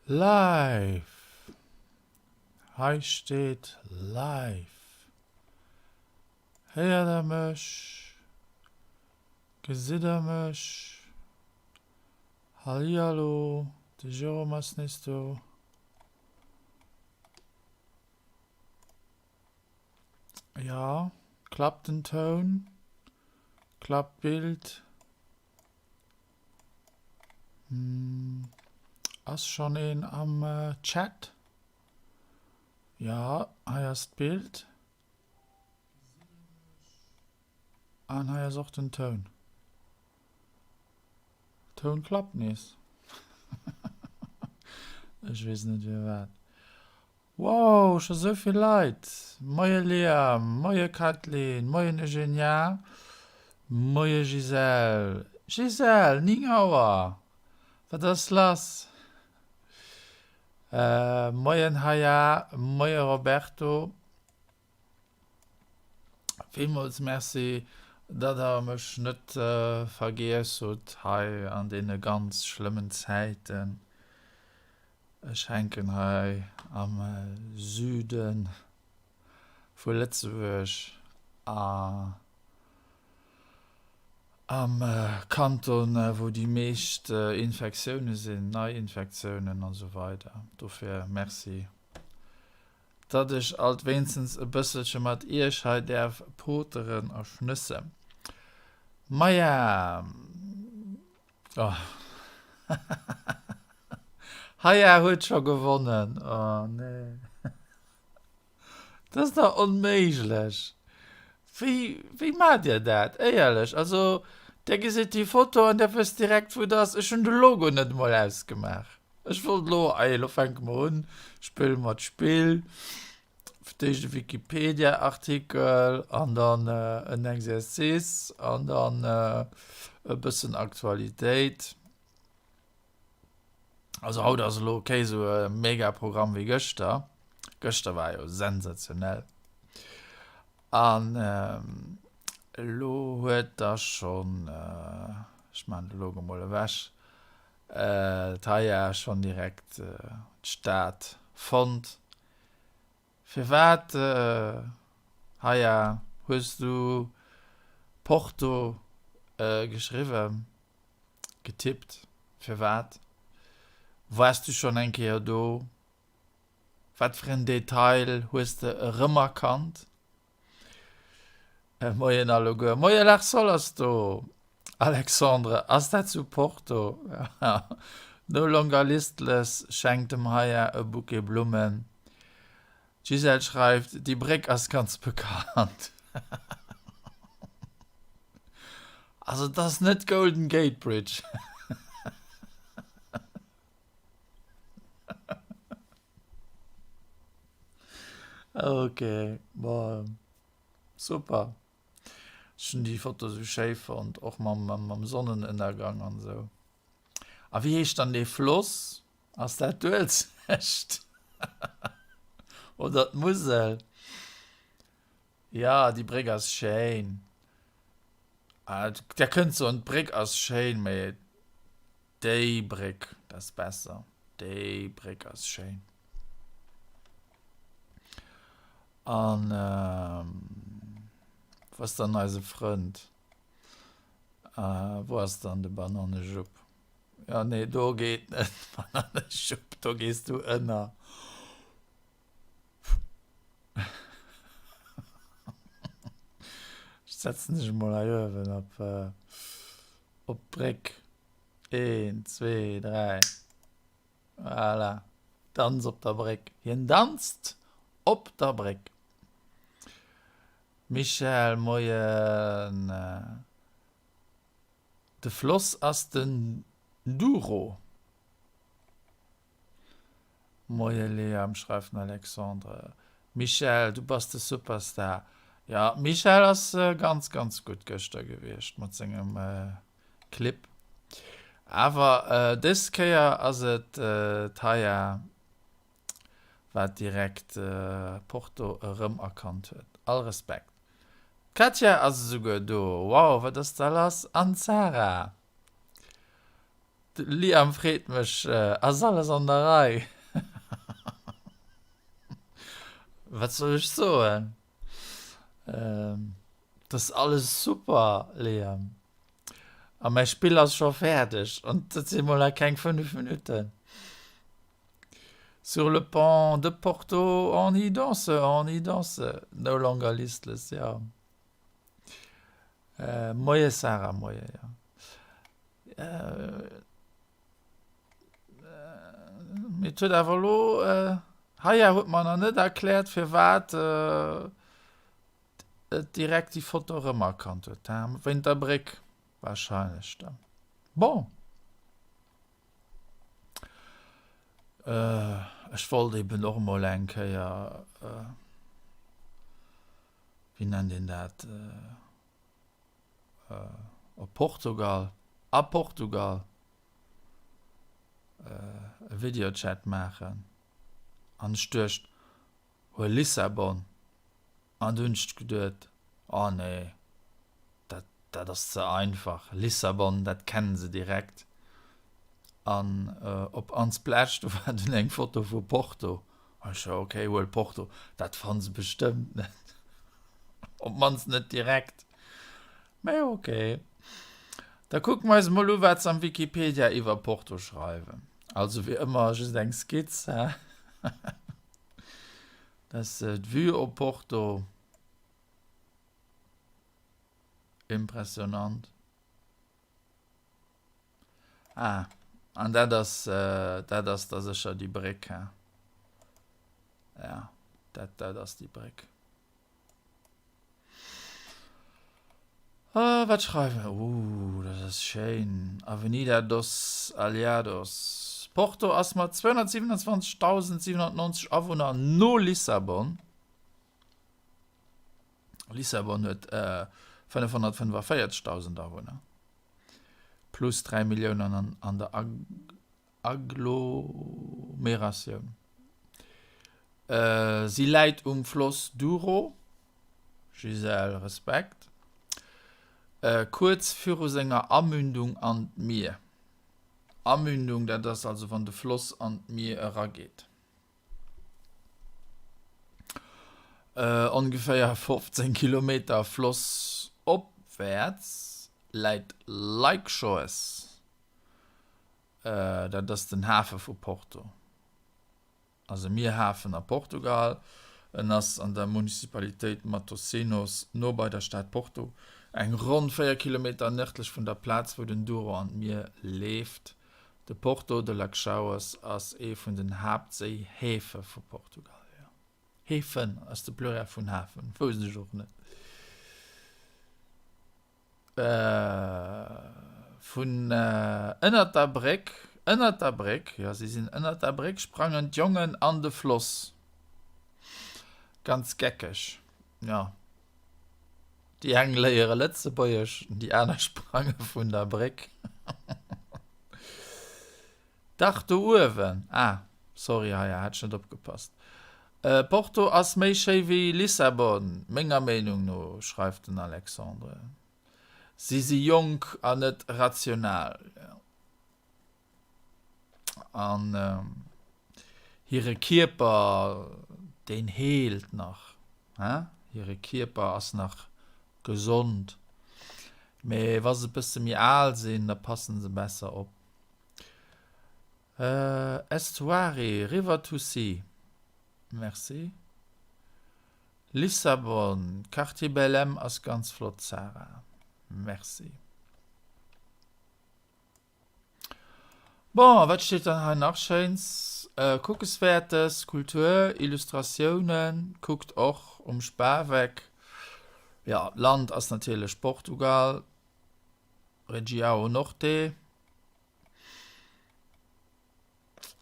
Live! Hei steet live. Héiert der mech? Gesitt der mech? Hallihallo, de Jérôme ass nees do. Jo, klappt den Toun? Klappt d'Bild? Ass schonn een am Chat? Jo, hei ass d'Bild. An hei ass och den Toun. Toun klappt nees. Ech weess net firwat. Wow, scho sou vill Leit! Moie Liam, moie Kathleen, moien Eugenia, moie Gisèle. Gisèle, 9 Auer, wat ass lass? Moien Haya, moie Roberto. Villmools Merci, datt der mech net vergiess hutt hei an deene ganz schlëmmen Zäiten. Ech hänken hei am Süde vu Lëtzebuerg a am Kanton, wou déi meescht Infektioune sinn, Neiinfektiounen an esou weider. Dofir Merci, datt ech alt wéinstens e bësselche mat Iech hei däerf poteren a schnëssen. Maja. Oh. Haya huet scho gewonnen. Oh nee. Dat ass dach onméiglech. Wéi, wéi maacht Dir dat? Éierlech, also Dir gesitt déi Foto an Dir wësst direkt wou et ass. Ech hunn de Logo net emol ausgemaach. Ech wollt elo, ei elo fänke mer un, spille mer d'Spill. Fir d'éischt e Wikipedia-Artikel an dann en Exercice an dann e bëssen Aktualitéit. Also haut ass elo kee sou e Mega-Programm wéi gëschter. Gëschter war jo sensationell. An elo huet da schonn, ech maachen de Logo mol ewech, d'Haya schonn direkt d'Stad fonnt. Firwat, Haya, hues du Porto geschriwwen, getippt? Firwat? Waars du schonn eng Kéier do? Wat fir en Detail hues de erëmerkannt? Moien alleguer. Moie Larsol ass do. Alexandre, ass dat zu Porto? No longer listless schenkt dem Haya e Bouquet Blummen. D'Gisèle schreift, déi Bréck ass ganz bekannt. Also et ass net d'Golden Gate Bridge. Ok, bon, super. Ech hunn déi Foto sou schéi fonnt, och mam, mam Sonnenënnergang an esou. A wéi heescht dann dee Floss? Ass dat d'Uelzecht oder d'Musel? Jo, déi Bréck ass schéin. Der kënnt soen, d'Bréck ass schéin, mee déi Bréck, dat ass besser. Déi Bréck ass schéin. An wou ass dann eise Frënd? Wou ass dann de Banannejupp? Jo, nee, do geet net, Banannejupp, do gees du ënner. Ech setzen dech emol hei uewen op op d'Bréck. Een, zwee, dräi. Voilà. Danz op der Bréck. Hien danzt op der Bréck. Michèle, Moien. De Floss ass den Douro. Moie Liam, schreift den Alexandre. Michèle, du bass de Superstar. Jo, d'Michèle ass ganz, ganz gutt gëschter gewiescht mat sengem Clip. Awer dës Kéier ass et d'Haya, wat direkt Porto erëmerkannt huet. All Respekt. D'Katja ass esouguer do. Wow, wat ass da lass? An d'Sarah. De Liam freet mech, Ass alles an der Rei? Wat soll ech soen? Et ass alles super, Liam. A mäi Spill ass scho fäerdeg an dat si mol nach keng 5 Minutten. Sur le pont de Porto, on y danse, on y danse, no longer listless, jo. Moie Sarah, moie, jo. Mee et huet awer elo, Haya huet mer nach net erkläert firwat et direkt déi Foto erëmerkannt huet, wéint der Bréck wahrscheinlech dann. Bon. Ech wollt eben och emol eng Kéier, wéi nennt een dat, op Portugal, a Portugal e Videochat maachen an ech duecht, huel Lissabon an du hunn ech geduet, oh nee, dat dat ass ze einfach, Lissabon, dat kennen se direkt an op Unsplash do war dunn eng Foto vu Porto An ech sou, ok, huel Porto, dat fanns bestëmmt net. Op d'mannst net direkt. Mä ok. Da kucke mer eis emol u wat se am Wikipedia iwwer Porto schreiwen. Also wéi ëmmer just eng Skizz, hä? Dat ass d'Vue op Porto. Impressionant. Ah, an dat ass, dat ass da sécher déi Bréck, he? Ja, dat, dat ass déi Bréck. Ah, wat schreiwen? Uh, dat ass schéin. Avenida dos Aliados. Porto ass mat 227.790 Awunner no Lissabon. Lissabon huet 545.000 Awunner, plus 3 Milliounen an der Agglomeratioun. Si läit um Floss Douro, Gisèle, Respekt, kuerz viru senger Amündung an d'Mier. Amündung, dat ass also wann de Floss an d'Mier erageet. Ongeféier 15 Kilometer flossopwäerts läit Leixões, dat ass den Hafe vu Porto, ass e Mierhafen a Portugal. En ass an der Municipalitéit Matosinhos, no bei der Stad Porto, eng ronn 4 Kilometer nërdlech vun der Plaz wou den Douro an d'Mier leeft. De Porto de Leixões ass ee vun den Haaptséihäfe vu Portugal. Häfen ass de Pluriel vun Hafen, wousst ech och net. Vun ënnert der Bréck, ënnert der Bréck, jo si sinn ënnert der Bréck, sprangen d'Jongen an de Floss. Ganz geckeg, jo. Déi eng léiere Lëtzebuergesch, déi aner sprange vun der Bréck. Dach, do uewen. Ah, sorry, hei hat ech net opgepasst. Porto ass méi schéi wéi Lissabon, menger Meenung no, schreift den Alexandre. Si si jonk an net rational. An hire Kierper, deen heelt nach, he? Hire Kierper ass nach gesond. Mee wa se bësse méi al sinn, da passe se besser op. Estuary, River to Sea. Merci. Lissabon, Quartier Belém ass ganz flott, Sarah. Merci. Bon, wat steet dann hei nach Schéins? Kuckeswäertes, Kultur, Illustratiounen, kuckt och um Spaweck. Jo, d'Land ass natierlech Portugal, Região Norte.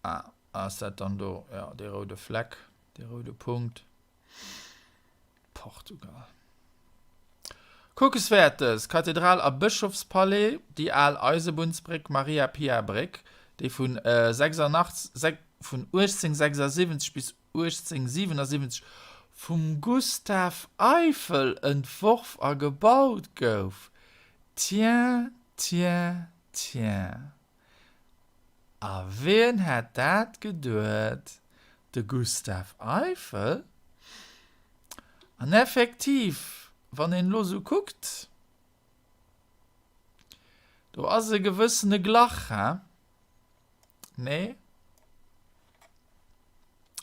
Ah, ass dat dann do? Jo, dee roude Fleck, dee roude Punkt. Portugal. Kuckeswäertes, Kathedral a Bëschofspalais, déi al Eisebunnsbréck Maria Pia Bréck, déi vun 1876 bis 1877 vum Gustave Eiffel entworf a gebaut gouf. Tiens, tiens, tiens. A wien hätt dat geduet? De Gustave Eiffel? An effektiv, wann een elo sou kuckt, do ass e gewëssene Glach, he? Nee?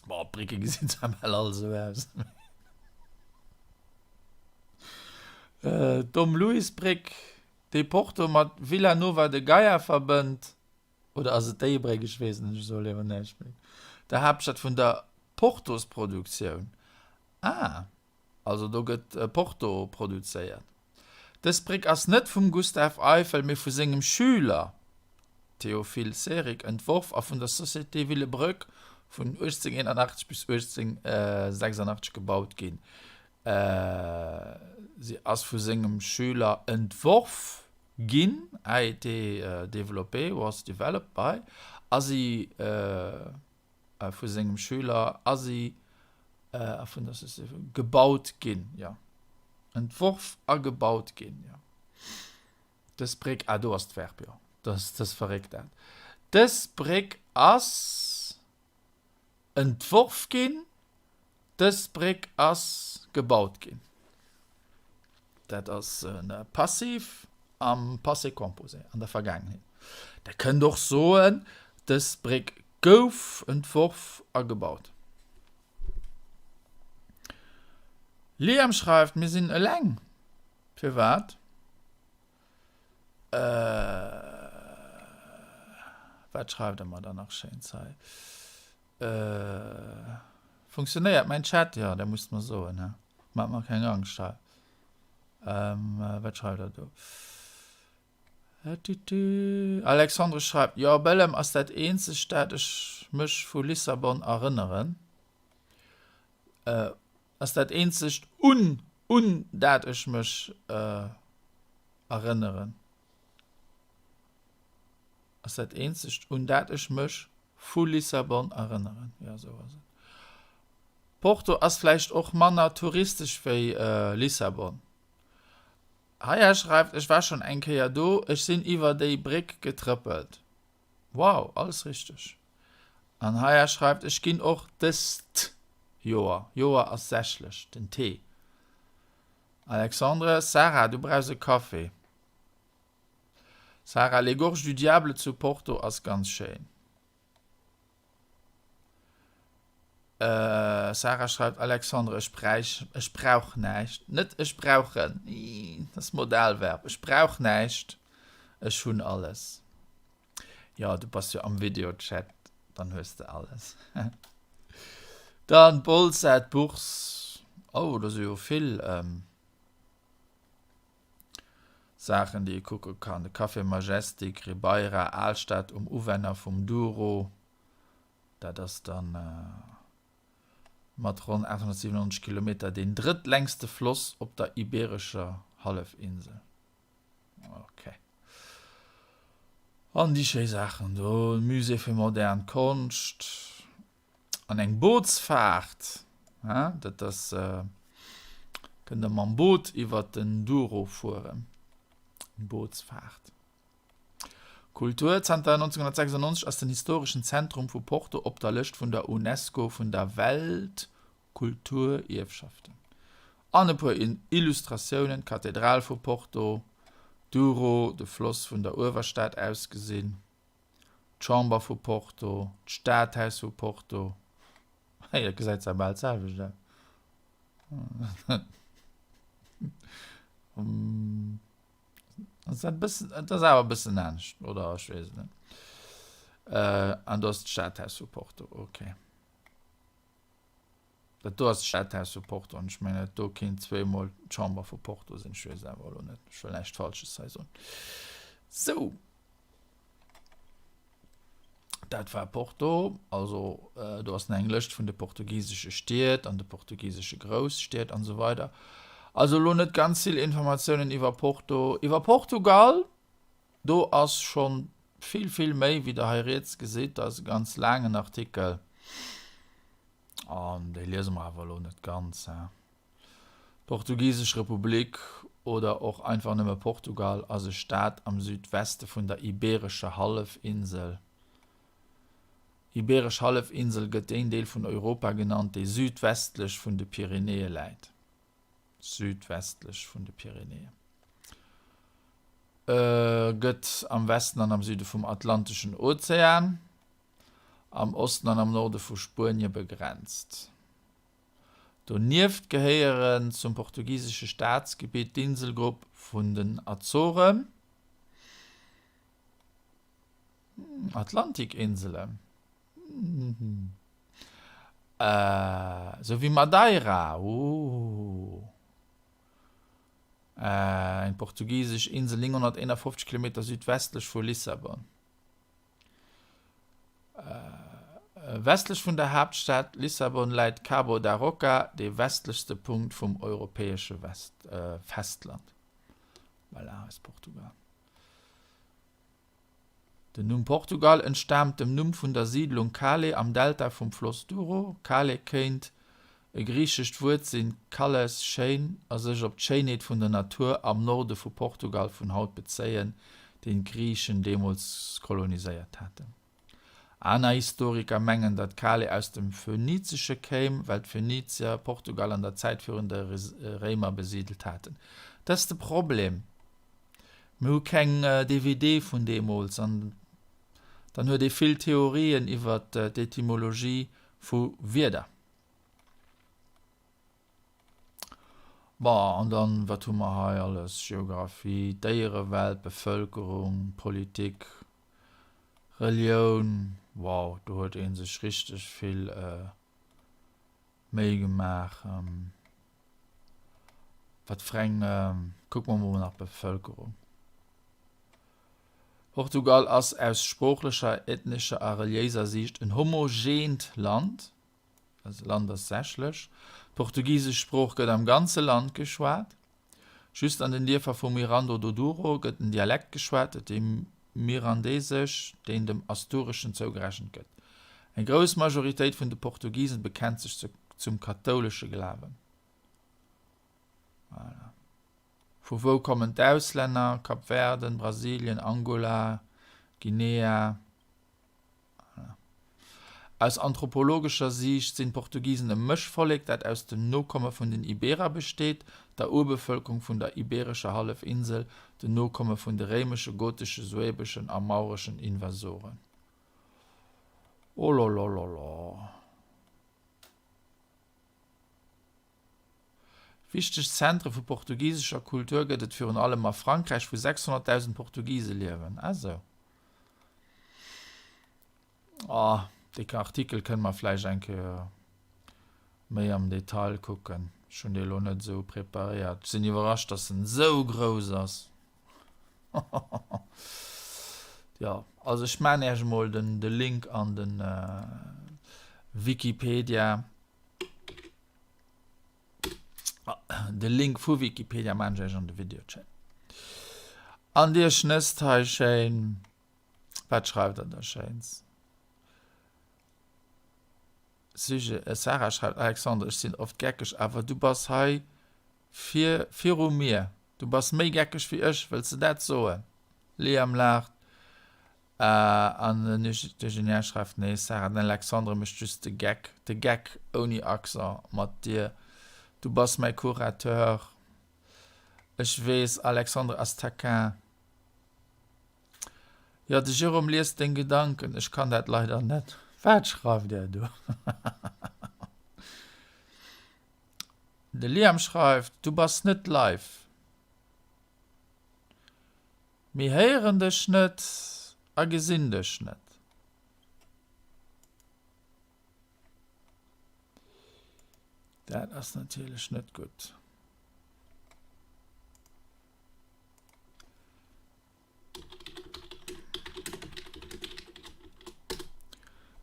Boah, d'Brécke gesinn zwar bal all esou aus. D'Dom Luis Bréck, déi Porto mat Vila Nova de Gaia verbënnt, oder ass et déi Bréck, ech weess et net, ech soe léiwer näischt méi, der Haaptstad vun der Portosproduktioun. Ah, also do gëtt Porto produzéiert. Dës Bréck ass net vum Gustave Eiffel, mee vu sengem Schüler Théophile Seyrig entworf a vun der Société Willebroek vun 1881 bis 1886 gebaut ginn. Si ass vu sengem Schüler entworf ginn, a été développée, was developed by, a si vu sengem Schüler a si a vun der Société gebaut ginn, jo. Entworf a gebaut ginn, jo. Dës Bréck, ah do ass d'Verb, jo, dat ass verréckt dat. Dës Bréck ass entworf ginn. Dës Bréck ass gebaut ginn. Dat ass e Passiv am Passé composé, an der Vergaangenheet. Der kënnt och soen, Dës Bréck gouf entworf a gebaut. Liam schreift, Mir sinn eleng. Firwat? Wat schreift Der mer dann nach Schéins hei? Funktionéiert mäin Chat? Jo, dat musst mer soen, he. Maacht mer keng Angscht hei. Wat schreift der do? Alexandre schreift, Jo, Belém ass dat eenzegt, dat ech mech vu Lissabon erënneren. Ass dat eenzegt, un, un dat ech mech erënneren. Ass dat eenzegt, un dat ech mech vu Lissabon erënneren. Jo, esou ass et. Porto ass vläicht och manner touristesch wéi Lissabon. Haya schreift, Ech war schonn eng Kéier do, ech sinn iwwer déi Bréck getrëppelt. Wow, alles richteg. An Haya schreift, Ech ginn och dëst Joer. Joer ass sächlech, den T. Alexandre, Sarah, du brauchs e Café. Sarah, Les Gorges du Diable zu Porto ass ganz schéin. Sarah schreift, Alexandre, ech bräich, ech brauch näischt. Net ech brauchen, ii, dat ass Modalverb. Ech brauch näischt, ech hunn alles. Jo, du bass jo am Videochat, dann hues de alles. Dann d'Bolsa, d'Bourse, oh, do si jo vill. Saachen déi ee kucke kann, de Café Majestic, Ribeira, Alstad um Uwänner vum Douro, dat ass dann mat ronn 897 Kilometer deen drëttlängste Floss op der Ibeerescher Hallefinsel. Ok. An déi schéi Saachen do, Musée fir modern Konscht. An eng Bootsfaart, dat ass, kënnt der mam Boot iwwert den Douro fueren. Eng Bootsfaart. Kultur, Zanter 1996 ass den historeschen Zentrum vu Porto op der Lëscht vun der UNESCO vun der Weltkulturierfschaften. An e puer Illustratiounen, D'Kathedral vu Porto, Douro, de Floss vun der Uewerstad ausgesinn. D'Chamber vu Porto, d'Stadhaus vu Porto. Hey, dat gesäit zwar bal d'selwecht aus. Ass dat bëssen, et ass awer e bëssen anescht, oder? Ech weess et net. An do ass d'Stadhaus vu Porto, okay. Dat do ass d'Stadhaus vu Porto an ech mengen dat do kéint zweemol d'Chamber vu Porto sinn. Ech weess et awer elo net. Ech wëll näischt Falsches hei soen. Sou. Dat war Porto. Also do ass nach eng Lëscht vun de portugisesche Stied an de portugisesche Grousstied an esou weider. Also elo net ganz vill Informatiounen iwwer Porto. Iwwer Portugal, do ass schonn vill, vill méi, wéi der hei riets gesitt. Dat ass e ganz laangen Artikel. An déi liese mer awer elo net ganz, hein. D'Portugisesch Republik oder och einfach nëmme Portugal ass e Staat am Südweste vun der Ibeerescher Hallefinsel. Ibeeresch Hallefinsel gëtt deen Deel vun Europa genannt, dee südwestlech vun de Pyrenäe läit. Südwestlech vun de Pyrenäen. Gëtt am Westen an am Süde vum Atlanteschen Ozean, am Osten an am Norde vu Spuenie begrenzt. Donieft gehéieren zum portugisesche Staatsgebitt d'Inselgrupp vun den Azoren, Atlantikinselen, souwéi Madeira, eng portugisesch Insel 951 Kilometer südwestlech vu Lissabon. Westlech vun der Haaptstad Lissabon läit Cabo da Roca, dee westlechste Punkt vum europäesche Festland. Voilà, eist Portugal. Den Numm Portugal entstaamt dem Numm vun der Siidlung Cale am Delta vum Floss Douro. Cale kéint e griichescht Wuert sinn, kalles, schéin, a sech op d'Schéinheet vun der Natur am Norde vu Portugal vun haut bezéien, deen d'Griichen deemools koloniséiert haten. Aner Historiker mengen, datt Cale aus dem Phönizesche kéim, well d'Phönizier Portugal an der Zäit virun de Réimer besidelt haten. Dat ass de Problem, mir hu keng DVD vun deemools an dann huet ee vill Theorien iwwer d'Etymologie vu Wierder. Bon, an dann, wat hu mer hei alles? Geographie, Déierewelt, Bevëlkerung, Politik, Relioun. Wow, do huet ee sech richteg vill Méi gemaach. Wat fir eng, kucke mer mol nach d'Bevëlkerung. Portugal ass aus sproochlecher, ethnescher a reliéiser Siicht en homogeent Land. Dat Land ass sächlech. D'portugisesch Sprooch gëtt am ganze Land geschwat. Just an den Dierfer vu Mirando do Douro gëtt en Dialekt geschwat, de Mirandesesch, deen dem Astureschen zougerechent gëtt. Eng grouss Majoritéit vun de Portugisen bekennt sech zum kathoulesche Glawen. Voilà. Vu wou kommen d'Auslänner? Kap Verden, Brasilien, Angola, Guinea. Aus anthropologescher Siicht sinn d'Portugisen e Mëschvollek, dat aus den Nokomme vun den Iberer besteet, der Urbevëlkerung vun der Ibeerescher Hallefinsel, den Nokomme vun de réimesche, goteschen, suebeschen a maureschen Invasoren. Ololololo. Wichteg Zentre vu portugisescher Kultur gëtt et virun allem a Frankräich, wou 600.000 Portugise liewen. Ah sou. Oh, dee Artikel kënne mer vläicht eng Kéier méi am Detail kucken. Ech hunn dee lo net esou preparéiert. Ech sinn iwwerrascht, dass en esou grouss ass. Jo, also ech maan Äech emol den de Link an de Wikipedia. De Link vu Wikipedia maan ech Äech an de Videochat. An Dir schnësst hei schéin. Wat schreift der da Schéins? Sujet, Sarah schreift, Alexandre, ech sinn oft geckeg, awer du bass hei vir viru mir. Du bass méi geckeg wéi ech, wëlls de dat soen? Liam laacht an den Eugenia schreift, Nee Sarah, den Alexandre mécht just de Geck, de Geck ouni Accent mat dir. Du bass mäi Curateur. Ech weess, Alexandre ass taquin. Jo, de Jérôme liest deng Gedanken, ech kann dat leider net. Wat schreift där do? De Liam schreift, Du bass net live. Mir héieren dech net a gesinn dech net. Dat ass natierlech net gutt.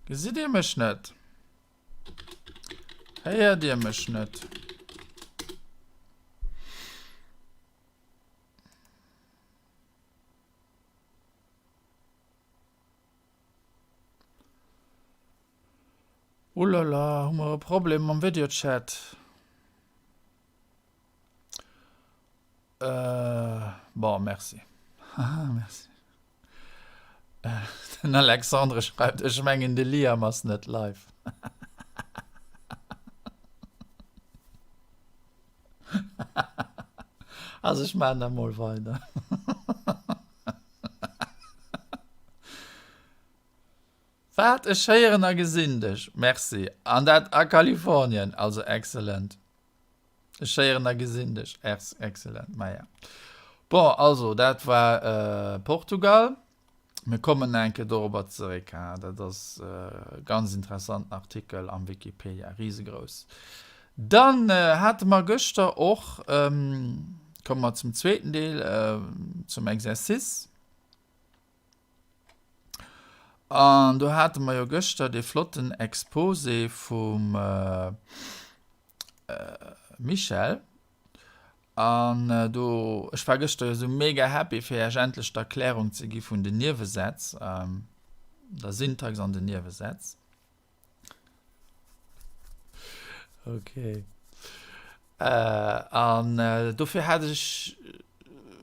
Gesitt Dir mech net? Héiert Dir mech net? Ulala, hu mer e Problem mam Videochat? Bon, merci. Haha, merci. Den Alexandre schreift, Ech mengen de Liam ass net live. Also ech maachen da mol weider. Wat? Ech héieren a gesinn dech. Merci. An dat a Kalifornien. Also excellent. Ech héieren a gesinn dech. Excellent. Maja. Bon, also dat war Portugal. Mir kommen nach eng Kéier dorobber zeréck. Dat ass e ganz interessanten Artikel am Wikipedia, risegrouss. Dann hate mer gëschter och, komme mer zum zweeten Deel, zum Exercice. An do hate mer jo gëschter dee flotten Exposé vum Michel. An do, ech war gëschter jo sou mega happy, fir Iech endlech d'Erklärung ze gi vun den Niewesätz, der Syntax an den Niewesätz. Okay. An dofir hat ech,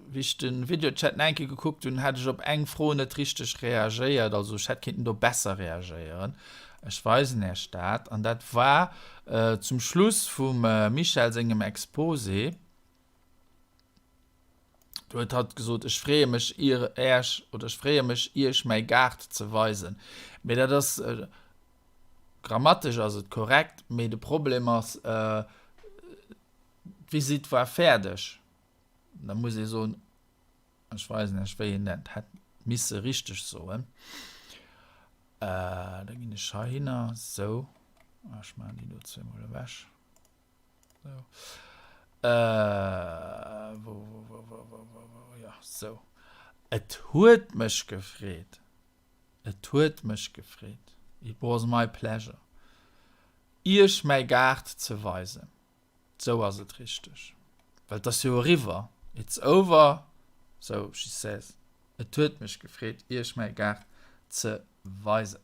wéi ech de Videochat nach eng Kéier gekuckt hunn, hat ech op eng Fro net richteg reagéiert. Also ech hätt kéinten do besser reagéieren. Ech weisen Iech dat. An dat war zum Schluss vum Michel sengem Exposé. Do huet hatt gesot, Ech freeë mech, Iech, oder ech freeë mech, Iech mäi Gaart ze weisen. Mee dat ass, grammatesch ass et korrekt, mee de Problem ass, d'Visitt war fäerdeg. Da muss ee soen, ech weisen Iech, wéi een dat hätt misse richteg soen. Da ginn ech heihinner, esou, ech maachen déi do zweemol ewech. So. Äh, wou, wou, wou, wou, wou, wou, wou, ja, sou. Et huet mech gefreet. Et huet mech gefreet. It was my pleasure. Iech mäi Gaart ze weisen. Sou ass et richteg. Well et ass jo eriwwer. It's over. So she says. Et huet mech gefreet, Iech mäi Gaart ze weisen.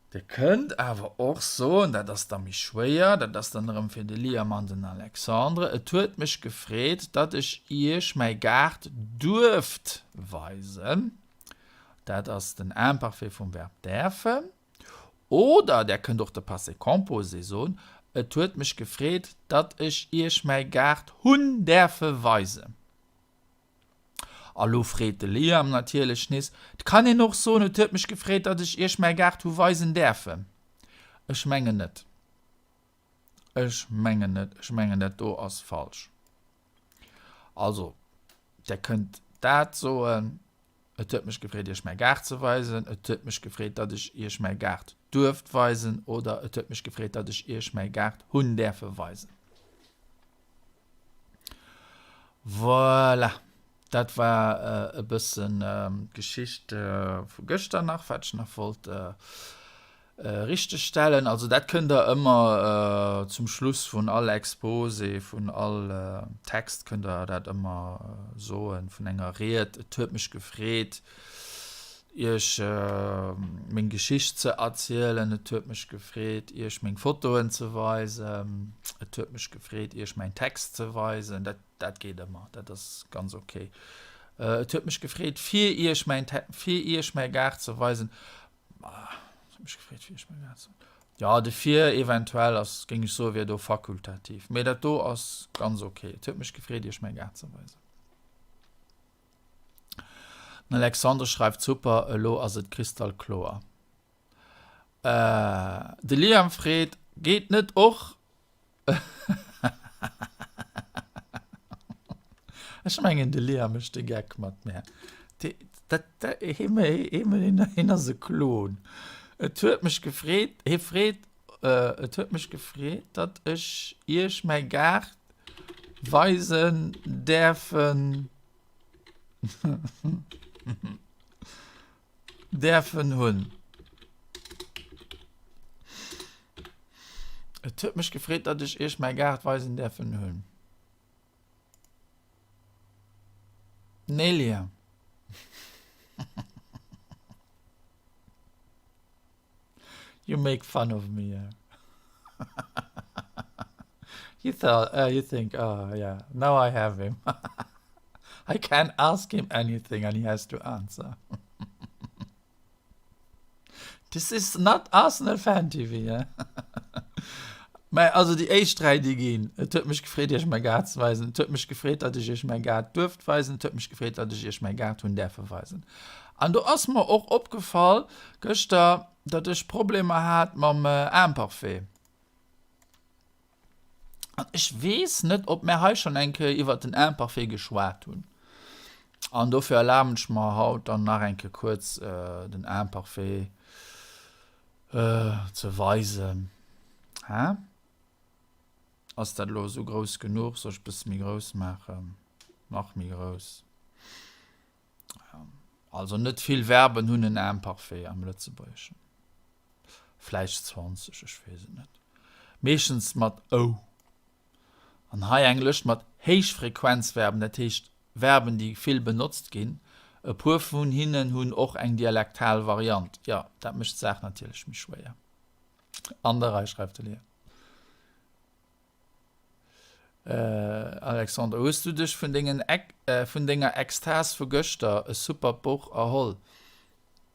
Dir kënnt awer och soen, dat ass da méi schwéier, dat ass dann erëm fir de Liam an den Alexandre, Et huet mech gefreet, datt ech Iech mäi Gaart duerft weisen. Dat ass den Imparfait vum Verb däerfen. Oder Der kënnt och de Passé composé soen, Et huet mech gefreet, datt ech Iech mäi Gaart hunn däerfe weisen. A lo freet de Liam natierlech nees, 't kann een och soen, et huet mech gefreet, datt ech iech mäi Gaart hu weisen däerfen. Ech mengen net. Ech mengen net. Ech mengen, dat do ass falsch. Also, der kënnt dat soen, Et huet mech gefreet, iech mäi Gaart ze weisen, et huet mech gefreet, datt ech iech mäi Gaart duerft weisen oder et huet mech gefreet, datt ech iech mäi Gaart hunn däerfe weisen. Voilà, dat war e bëssen d'Geschicht vu gëschter nach, wat ech nach wollt richtegstellen. Also dat kënnt Der ëmmer zum Schluss vun all Exposé, vun all Text kënnt Der dat ëmmer soen, vun enger Ried. Et huet mech gefreet, Iech meng Geschicht ze erzielen. Et huet mech gefreet, Iech meng Fotoen ze weisen. Et huet mech gefreet, Iech mäin Text ze weisen. Dat, dat geet ëmmer, dat ass ganz ok. Et huet mech gefreet, fir Iech mäin Te-, fir Iech mäi Gaart ze weisen. Et huet mech gefreet, fir Iech mäi Gaart ze. Jo, de fir eventuell ass, géing ech soen, wier do fakultativ. Mee dat do ass ganz ok. Et huet mech gefreet, Iech mäi Gaart ze weisen. Den Alexandre schreift, Super, elo ass et kristallkloer. De Liam freet, Geet net och? Ech mengen de Liam mécht de Geck mat mär. Hien ass e Klon. Et huet mech gefreet, hie freet, Et huet mech gefreet, datt ech iech mäi Gaart weisen däerfen däerfen hunn. Et huet mech gefreet, datt ech iech mäi Gaart weisen däerfen hunn. Nelia. You make fun of me, yeah. You thought, uh, you think, oh yeah, now I have him. I can't ask him anything and he has to answer. This is not Arsenal Fan TV, hä? Mä also déi éischt 3, déi ginn. Et huet mech gefreet, Iech mäi Gaart ze weisen. Et huet mech gefreet, datt ech Iech mäi Gaart duerft weisen. Et huet mech gefreet, datt ech Iech mäi Gaart hunn däerfe weisen. An do ass mer och opgefall gëschter, datt ech Problemer hat mam Imparfait. An ech weess net, ob mär hei schonn eng Kéier iwwert den Imparfait geschwat hunn. An dofir erlaben ech mer haut dann nach eng Kéier kuerz den Imparfait ze weisen. Hä? Ass dat elo esou grouss genuch? Soll ech e bësse méi grouss maachen? Nach méi grouss? Also net vill Verben hunn en Imparfait am Lëtzebuergeschen. Vläicht 20, ech weess et net. Meeschtens mat ou. An hei eng Lëscht mat Héichfrequenzverben, dat heescht Verben, déi vill benotzt ginn. E puer vun hinnen hunn och eng dialektal Variant. Jo, dat mécht d'Saach natierlech méi schwéier. An der Rei, schreift de Léon. Alexandre, hues du dech vun dengen vun denger Extas vu gëschter, e supert Buch, erholl?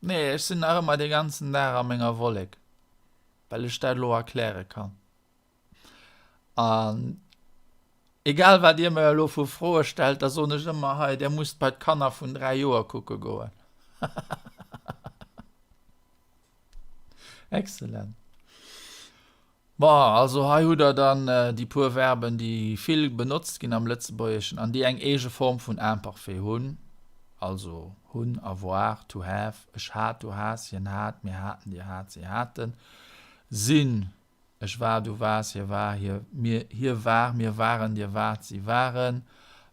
Nee, ech sinn nach ëmmer de ganzen Dag a menger Wollek, well ech dat elo erkläre kann. An egal wat dir mer elo vu Froe stellt, da soen ech ëmmer, hei, där musst bei d'Kanner vun 3 Joer kucke goen. Excellent. Bon, also hei hutt der dann déi puer Verben, déi vill benotzt ginn am Lëtzebuergeschen an déi eng eege Form vun Imparfait hunn, also hunn, avoir, to have, ech hat, du has, hien hat, mir haten, dir hat, si haten, sinn, ech war, du waars, hie war, hie, mir, hie war, mir waren, dir waart, si waren,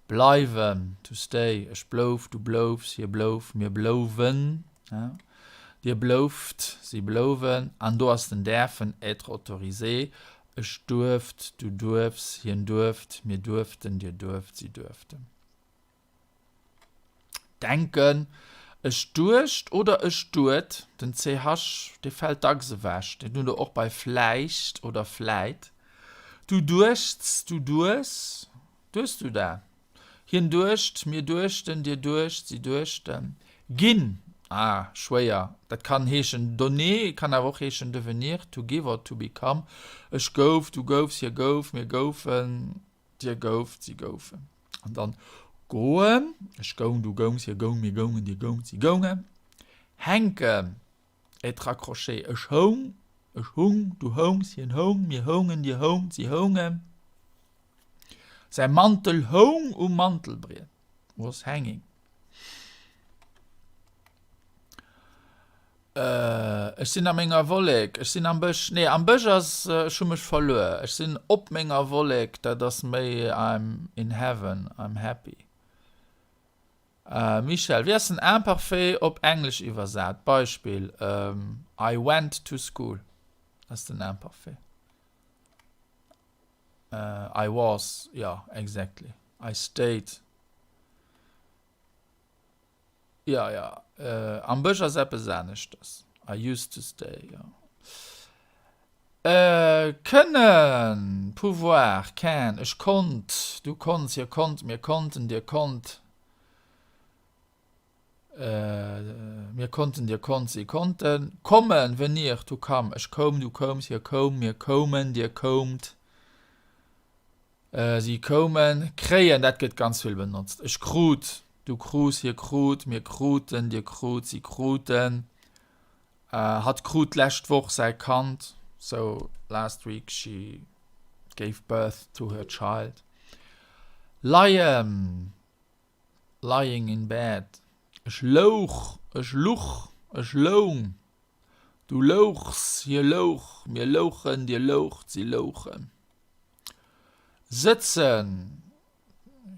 bleiwen, to stay, ech blouf, du bloufs, hie blouf, mir blouwen, Dir blouft, si blouwen, an do ass den däerfen, être autorisé, ech duerft, du duerfs, hien duerft, mir duerften, dir duerft, si duerften. Denken, ech duecht oder ech duet, den ch, dee fält dacks ewech, deen hutt der och bei vläicht oder vläit, du duechts, du dues, dues du dat? Hien duecht, mir duechten, dir duecht, si duechten. Ginn, ah, schwéier, dat kann heeschen donner, kann awer och heeschen devenir, to give or to become. Ech gouf, du goufs, hie gouf, mir goufen, dir gouft, si goufen. An dann goen, ech goung, du goungs, hie goung, mir goungen, dir goungt, si goungen. Hänken, être accroché, ech houng, ech hung, du houngs, hien houng, mir houngen, dir houngt, si houngen. Säi Mantel houng um Mantelbriet, was hanging. Ech sinn a menger Wollek, ech sinn am Bësch, nee am Bësch ass ech hu mech verluer, ech sinn op menger Wollek, dat ass méi I'm in heaven, I'm happy. Michèle, wéi ass den Imparfait op Englesch iwwersat? Beispill, I went to school ass den Imparfait. I was, jo, exactly. I stayed. Jo, jo. Am Bësch ass eppes aneschters. I used to stay, jo. Kënnen, pouvoir, can, ech konnt, du konnts, hie konnt, mir konnten, dir konnt. Mir konnten, dir konnt, si konnten. Kommen, venir, to come, ech koum, du koums, hie koum, mir koumen, dir koumt, si koumen. Kréien, dat gëtt ganz vill benotzt. Ech krut, du krus, hie krut, mir kruten, dir krut, si kruten. Hatt krut d'lescht Woch säi Kand, so last week she gave birth to her child. Leien. Lying in bed, ech louch, ech luch, ech loung, du louchs, hie louch, mir louchen, dir loucht, si louchen. Sëtzen,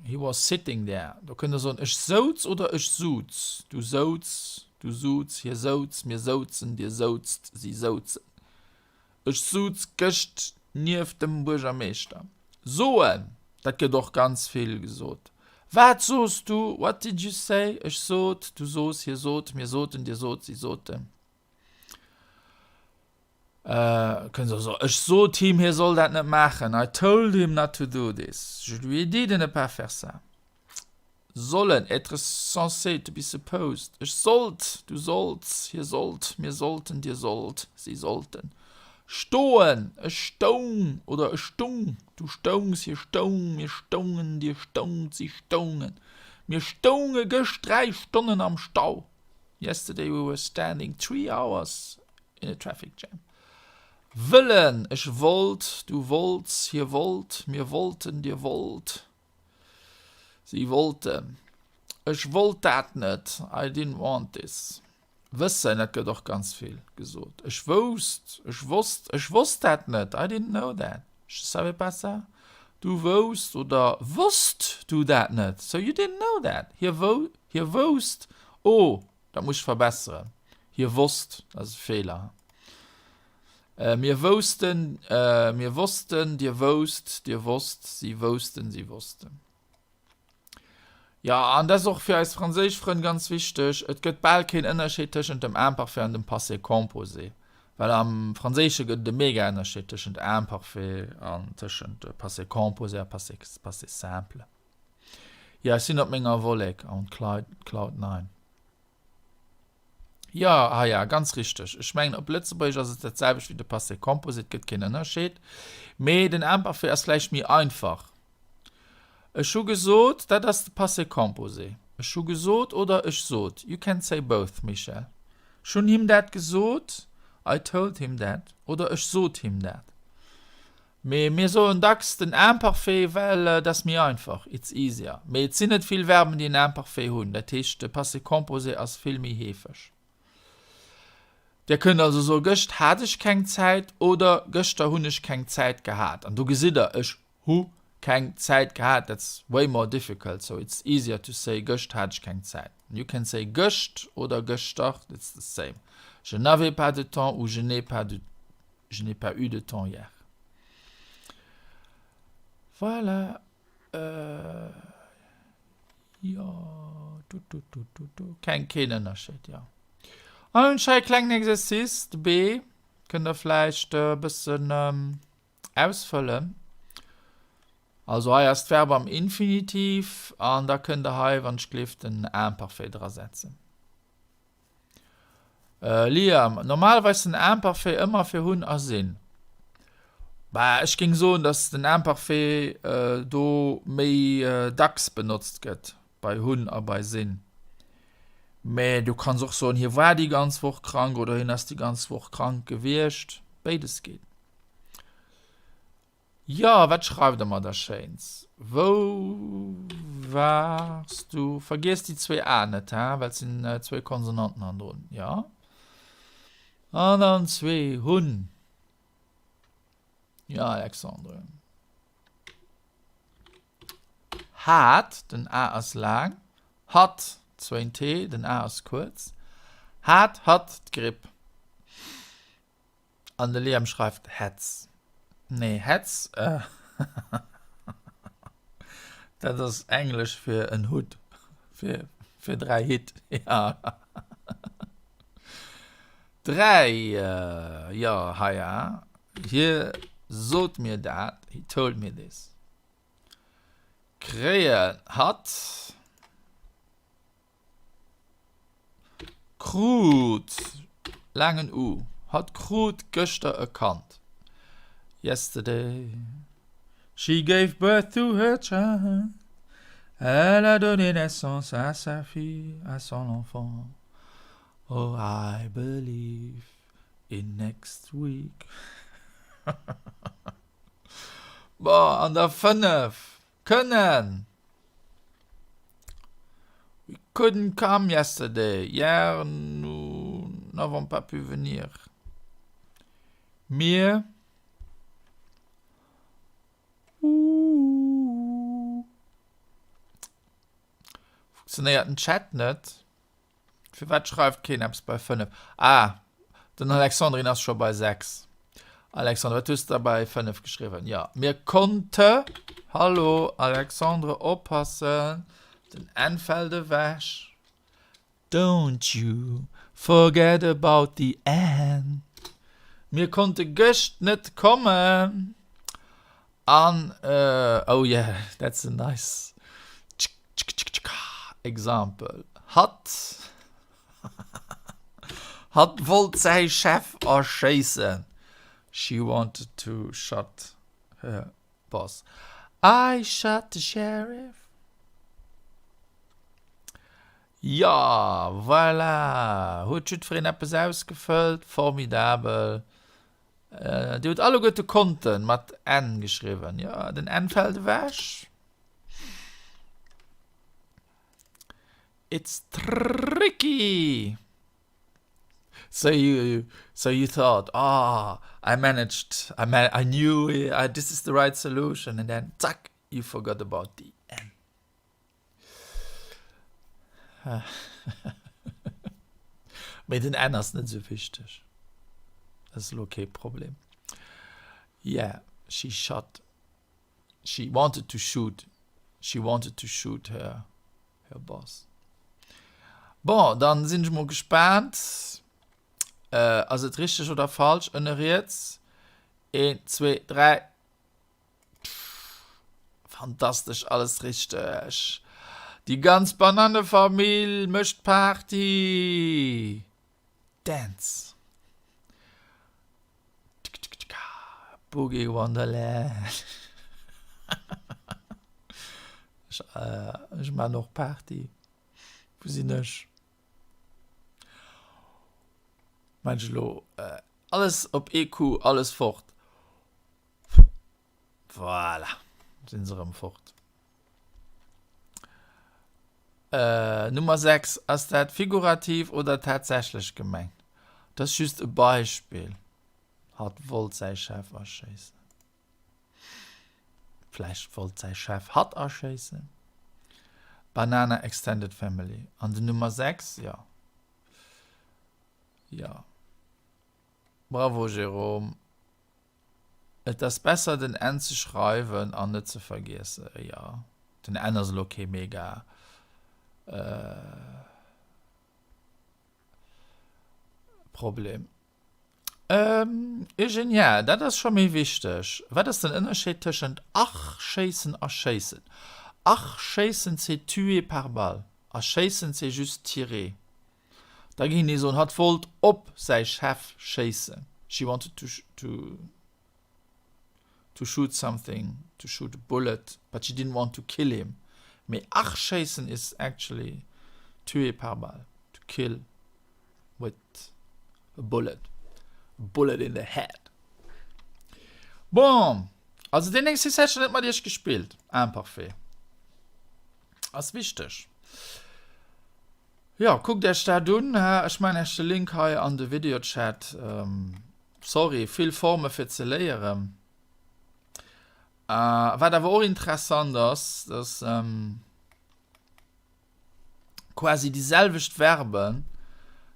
he was sitting there, do kënnt der soen, ech souz oder ech suz, du souz, du suz, hie souz, mir souzen, dir souzt, si souzen. Ech suz gëscht nieft dem Buergermeeschter. Soen, dat gëtt och ganz vill gesot. Wat sos du? What did you say? Ech sot, du sos, hie sot, mir soten, dir sot, si soten. Kënns och soen, Ech sot him, hie soll dat net maachen. I told him not to do this. Je lui ai dit de ne pas faire ça. Sollen, être censé, to be supposed, ech sollt, du sollts, hie sollt, mir sollten, dir sollt, si sollten. Stoen, ech stoung oder ech stung, du stoungs, hie stoung, mir stoungen, dir stoungt, si stoungen. Mir stounge gëscht 3 Stonnen am Stau. Yesterday we were standing 3 hours in a traffic jam. Wëllen, ech wollt, du wollts, hie wollt, mir wollten, dir wollt, Si wollten. Ech wollt dat net. I didn't want this. Wëssen, dat gëtt och ganz vill gesot. Ech wousst, ech wosst, ech wosst dat net. I didn't know that. Je savais pas ça. Du wousst oder wosst du dat net? So you didn't know that. Hie wou, hie wousst, oh, dat muss ech verbesseren. Hie wosst, dat ass e Feeler. Mir woussten, mir wossten, dir wousst, dir wosst, si woussten, si wossten. Jo, an dat ass och fir eis franséisch Frënn ganz wichteg, Et gëtt bal keen Ënnerscheed tëschent dem Imparfait an dem Passé composé, well am Franséische gëtt et e mega Ënnerscheed tëschent Imparfait an tëschent Passé composé a Passé, Passé simple. Jo, ech sinn op menger Wollek, on cloud, cloud nine. Jo, ah ja, ganz richteg. Ech mengen, op Lëtzebuergesch ass et dat selwecht wéi de Passé composé, et gëtt keen Ënnerscheed. Mee den Imparfait ass vläicht méi einfach. Ech hu gesot, dat ass de Passé composé. Ech hu gesot oder ech sot. You can say both, Michèle. Ech hunn him dat gesot, I told him that, oder ech sot him dat. Mee mir soen dacks den Imparfait, well et ass méi einfach, it's easier. Mee et sinn net vill Verben, déi en Imparfait hunn, dat heescht de Passé composé ass vill méi heefeg. Dir kënnt also soe Gëscht hat ech keng Zäit oder Gëschter hunn ech keng Zäit gehat. An do gesitt der, ech hu keng Zäit gehat, that's way more difficult, so it's easier to say Gëscht hat ech keng Zäit. You can say gëscht oder gëschter, it's the same. Je n'avais pas de temps ou je n'ai pas de Je n'ai pas eu de temps hier. Voilà. Äh, jo, du, du, du, du, du. Keng, keen Ënnerscheed, jo. An hunn ech hei e klengen Exercice, de B, kënnt der vläicht e bëssen ähm, ausfëllen. Also hei ass d'Verb am Infinitiv an da kënnt der hei, wann ech gleeft, den Imparfait drasetzen. Liam, Normalerweis den Imparfait ëmmer fir hunn a sinn. Bah, ech géing soen, datt den Imparfait do méi dacks benotzt gëtt, bei hunn a bei sinn. Mä du kanns och soen, hie war déi ganz Woch krank oder hien ass déi ganz Woch krank gewiescht. Béides geet. Jo, wat schreift der mer da Schéins? Wou waars du? Vergiess déi zwee A net, he, well et sinn zwéi Konsonanten hannendrun, jo. An dann zwee hunn. Jo, Alexandre. Hat, den A ass laang. Hatt, zwéin T, den A ass kuerz. Hat hatt d'Gripp? An de Liam schreift Hetz. Nee, Hetz, dat ass Englesch fir en Hutt. Fir, fir 3 Hitt, ja. 3, jo, heia, hie sot mir dat, he told me this. Kréien hatt. Krut, laangen U, Hatt krut gëschter e Kand. Yesterday she gave birth to her child, elle a donné naissance à sa fille, à son enfant. Oh, I believe in next week. Bon, an der 5 Kënnen! We couldn't come yesterday, hier nous n'avons pas pu venir. Mir. Ooh. Funktionéiert den Chat net? Firwat schreift keen eppes bei 5? Ah, den Alexandrin ass scho bei 6. Alexandre, wat hues de da bei 5 geschriwwen? Ja, mir konnte. Hallo, Alexandre, oppassen, den N fällt ewech. Don't you forget about the N. Mir konnte gëscht net kommen. An, oh yeah, that's a nice. Tschk, tschk, tschk, tschka. Example, Hatt hatt wollt säi Chef erschéissen. She wanted to shot her boss. I shot the sheriff. Jo, voilà! Huet jiddwereen eppes ausgefëllt? Formidabel! Dir hutt alleguerte Konten mat N geschriwwen. Jo, den N fält ewech. It's tricky! So you, so you thought, oh, I managed, I, man I knew it, I, this is the right solution, and then, zack, you forgot about the N. Mee den N ass net esou wichteg. Dat ass elo kee Problem. Yeah, she shot. She wanted to shoot. She wanted to shoot her, her boss. Bon, dann sinn ech mol gespaant. Äh, ass et richteg oder falsch? Ënne riets. Een, zwee, dräi. Fantastesch, alles richteg. Déi ganz Banannefamill mécht Party. Dance. Boogie Wonderland. Ech, äh, ech man och Party. Wou sinn ech? Mensch elo, äh, alles op ee Coup, alles fort. Voilà, sinn se erëm fort. Äh, Nummer 6, Ass dat figurativ oder tatsächlech gemengt? Dat ass just e Beispill. Hatt wollt säi Chef erschéissen. Vläicht wollt säi Chef hatt erschéissen. Banana Extended Family. An den Nummer 6, jo. Jo. Bravo Jérôme. Et ass besser den N ze schreiwen an net ze vergiessen. Jo, den N ass elo kee mega Problem. Eugenia, dat ass scho méi wichteg. Wat ass den Ënnerscheed tëschent arschéissen a schéissen? Arschéissen c'est tuer par balle, a schéissen c'est juste tirer. Da géing ee soen, hatt wollt op säi Chef schéissen, she wanted to to to shoot something, to shoot a bullet, but she didn't want to kill him. Mee arschéissen is actually tuer par balle, to kill with a bullet, a bullet in the head. Bon, also deen Exercice hätt ech nach net mat iech gespillt, imparfait ass wichteg. Jo, kuckt Iech dat un. Ech maachen Iech de Link hei an de Videochat. Sorry, vill Forme fir ze léieren. Wat awer och interessant ass, dass quasi déi selwecht Verben,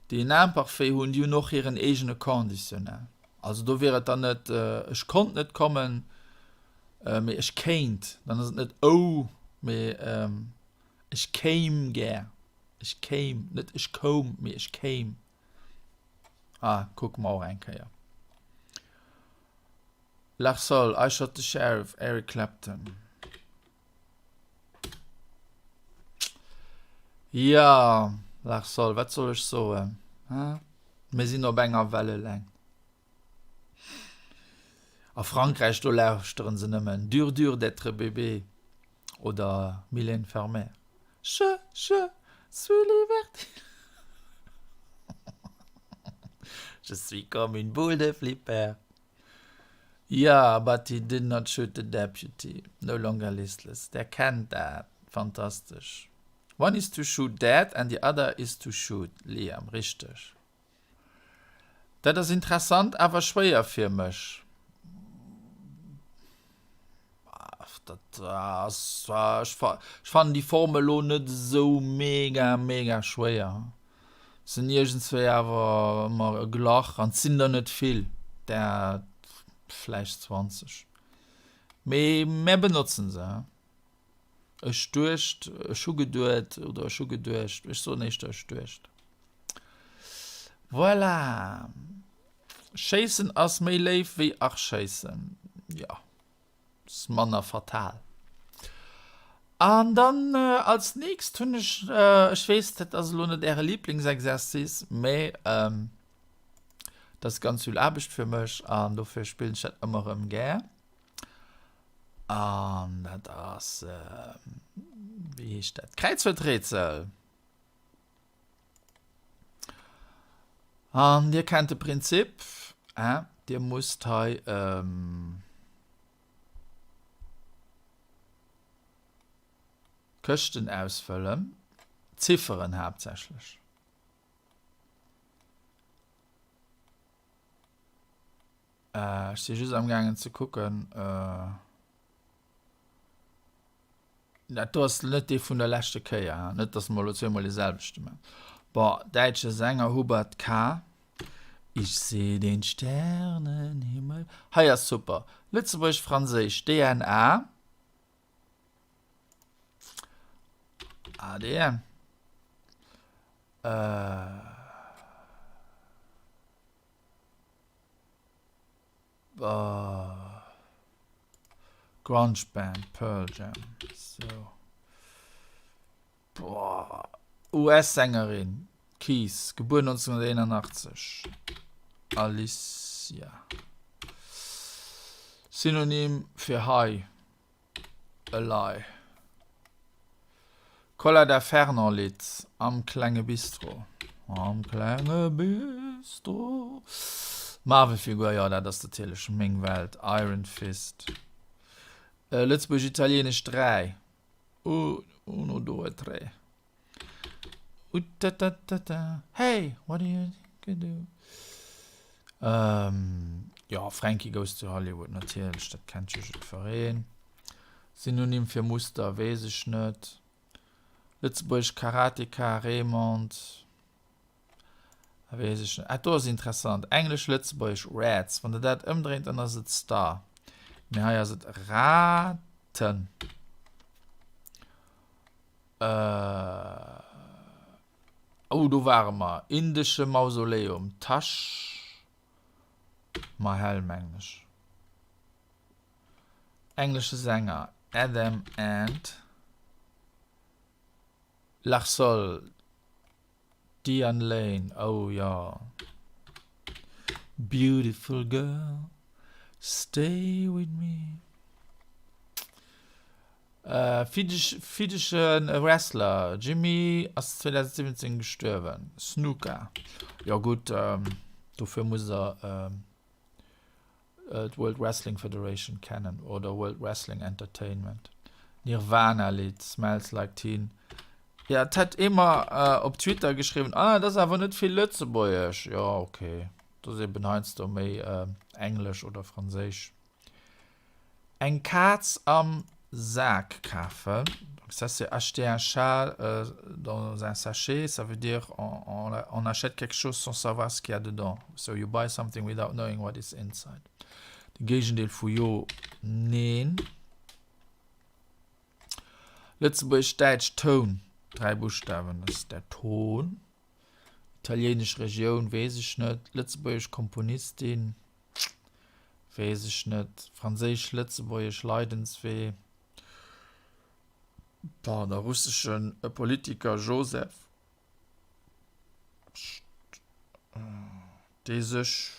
déi en Imparfait hunn, déi hunn och hiren eegene Conditionnel. Also do wier et dann net ech konnt net kommen, mee ech kéint. Dann ass et net ou, mee Ech kéim gär. Ech kéim, net ech koum, mee ech kéim. Ah, kucke mer och eng Kéier. Lars Sol, I Shot the Sheriff, Eric Clapton. Jo, Lars Sol, wat soll ech soen, he? Mir sinn op enger Wellelängt. A Frankräich, do lauschteren se nëmmen Dur dur d'être bébé oder Mylène Farmer, Je, je suis libertine, je suis comme une boule de flipper. Ja, but he did not shoot the deputy, no longer listless. Der kennt dat, fantastesch. One is to shoot dead and the other is to shoot, Liam, richteg. Dat ass interessant, awer schwéier fir mech. Dat ass, ech fannen déi Form elo net esou mega mega schwéier. Sinn iergendswéi awer ëmmer e Glach an et sinn der net vill, der vläicht 20. Mee mär benotzen se. Ech duecht, ech hu geduet oder ech hu geduecht, ech soen éischter ech duecht. Voilà. Schéissen ass méi léif wéi arschéissen. Jo, ass manner fatal. An dann als nächst hunn ech, ech weess, dat ass elo net Äre Lieblingsexercice, mä dat ass ganz vill Aarbecht fir mech an dofir spillen ech dat ëmmer erëm gär. An dat ass, wéi heescht dat, Kräizwuerträtsel. An Dir kennt de Prinzip, Dir musst hei. Këschten ausfëllen, Zifferen haaptsächlech. Ech si just am gaangen ze kucken. Dat do ass net dee vun der leschte Kéier, net datt mer elo zweemol dee selwechte man. Bon, däitsche Sänger Hubert K. Ich seh den Sternenhimmel. Hei ass super. Lëtzebuergesch-Franséisch DNA. ADN. Äh. Grunge Band Pearl Jam. So. Boah. US-Sängerin Keys, gebuer 1981. Alicia. Synonym fir high. Elei. Colada Fernand Lidd Am klenge Bistro. Am klenge Bistro. Marvel-Figur, jo dat ass natierlech meng Welt. Iron Fist. Lëtzebuergesch-Italieenesch 3. Uno, due, tre. Utatata, hey, what do you think I do? Ähm, jo, Frankie Goes to Hollywood, natierlech, dat kennt jo jiddwereen. Synonym fir Muster weess ech net. Lëtzebuergesch Karateka Raymond, weess ech net. Ah, do ass interessant, Englesch-Lëtzebuergesch Rats, wann der dat ëmdréint, dann ass et Star. Mee hei ass et Raten. Äh, oh, do ware mer. Indesche Mausoleum, Taj Mahal, mengen ech. Englesche Sänger, Adam and Larsol, Diane Lane, oh jo. Beautiful girl, stay with me. Fiddesche Wrestler Jimmy ass 2017 gestuerwen. Snuka, jo gutt, dofir musst der d'World Wrestling Federation kennen oder World Wrestling Entertainment. Nirvana Lidd Smells Like Teen. Ja, et hätt ee mer op Twitter geschriwwen, ah et ass awer net vill Lëtzebuergesch. Jo, ok, et ass eben heiansdo méi Englesch oder Franséisch. Eng Kaz am Sak kafen, donc ça c'est acheter un chat dans un sachet, ça veut dire on on achète quelque chose sans savoir ce qu'il y a dedans, so you buy something without knowing what is inside. De Géigendeel vu jo, neen. Lëtzebuergesch-Däitsch Toun, 3 Buschtawen, das ist der Ton. Italienesch Regioun, weess ech net. Lëtzebuergesch Komponistin. Weess ech net. Franséisch, Lëtzebuergesch, Leidenswee. Bon, der russesche Politiker Joseph, dee sech,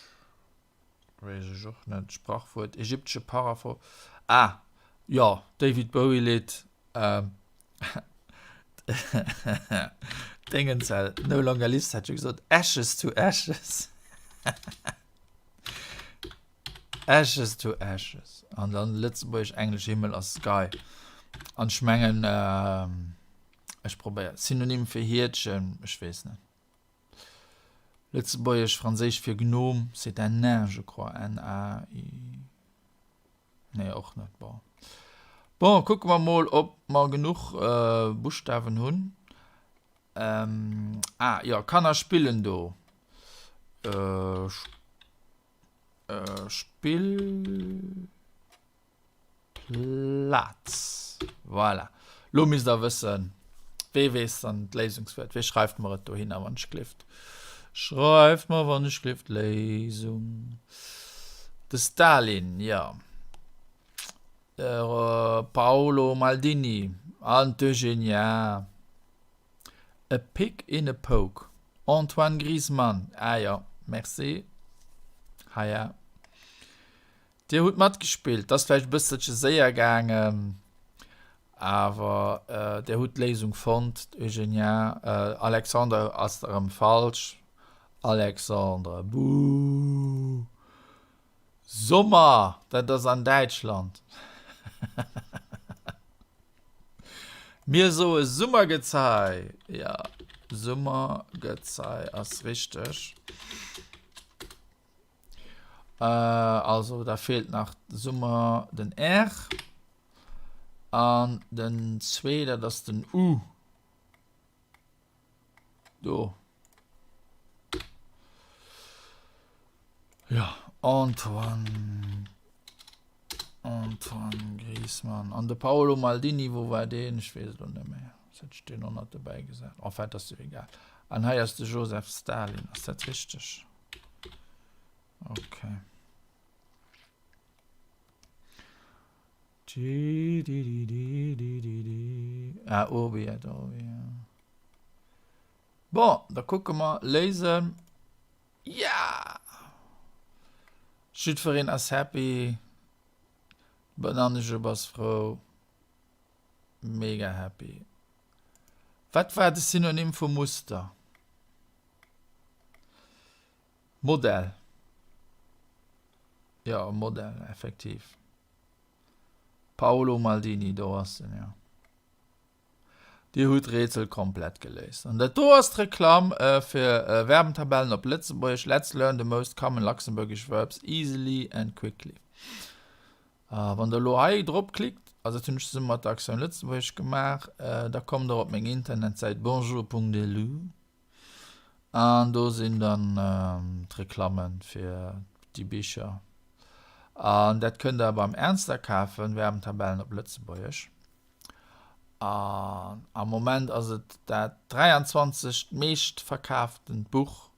weess ech och net, Sprachwuert, ägyptesche Parafo, ah, jo, David Bowie Lidd, Dingens, No Longer Lives hat jo gesot, Ashes to Ashes. Ashes to Ashes. An dann Lëtzebuergesch-Englesch Himmel ass Sky. An ech mengen, ech probéier, Synonym fir Hiertchen, ech weess net. Lëtzebuergesch-Franséisch fir Gnome, c'est un nain, je crois, N-A-I. Nee, och net. Bon. Bon, kucke mer mol, ob mer genuch Buschtawen hunn. Ähm, ah, jo, Kanner spillen do. Äh, äh, Spillplaz. Voilà. Lo misst der wëssen, wee weess dann d'Léisungswuert? Wee schreift mer et dohinner, wann ech gelift? Schreift mer, wann ech gelift, d'Léisung. De Stalin, jo. Paolo Maldini. An d'Eugenia. A pick in a poke. Antoine Griezmann. Ah jo, merci. Heia. Dir hutt matgespillt. Ass vläicht e bësselche séier gaangen, awer Dir hutt d'Léisung fonnt. Eugenia. Alexandre ass erëm falsch. Alexandre. Buuh. Sommer, dat ass an Däitschland. Mir soe Summergezei. Jo, Summergezei ass richteg. Also da feelt nach Summer den R an den zwee, dat ass den U. Do. Ja, Antoine. Antoine Griezmann. An de Paolo Maldini, wou war deen? Ech weess et elo net méi. Wat hat ech deen och nach dobäi gesat? Enfin, et ass jo egal. An hei ass de Joseph Stalin. Ass dat richteg? Okay. Ah, Urbi et Orbi, ja. Bon, da kucke mer. Léisen. Ja! Jiddwereen ass happy. Banannejupp ass frou. Mega happy. Wat war de Synonym vu Muster? Modell. Jo, e Modell, effektiv. Paolo Maldini, do ass en, jo. Dir hutt d'Rätsel komplett geléist. An dat do ass d'Reklamm fir Verbentabellen op Lëtzebuergesch, Let's learn the most common Luxembourgish verbs easily and quickly. A wann der elo hei drop klickt, also dat hunn ech zesumme mat der Aktioun Lëtzebuergesch gemaach, da kommt der op meng Internetsäit bonjour.lu. An do sinn dann d'Reklamme fir déi Bicher. An dat kënnt der beim Ernster kafen, Verbentabellen op Lëtzebuergesch. An am Moment ass et dat 23. Meescht verkaaftent Buch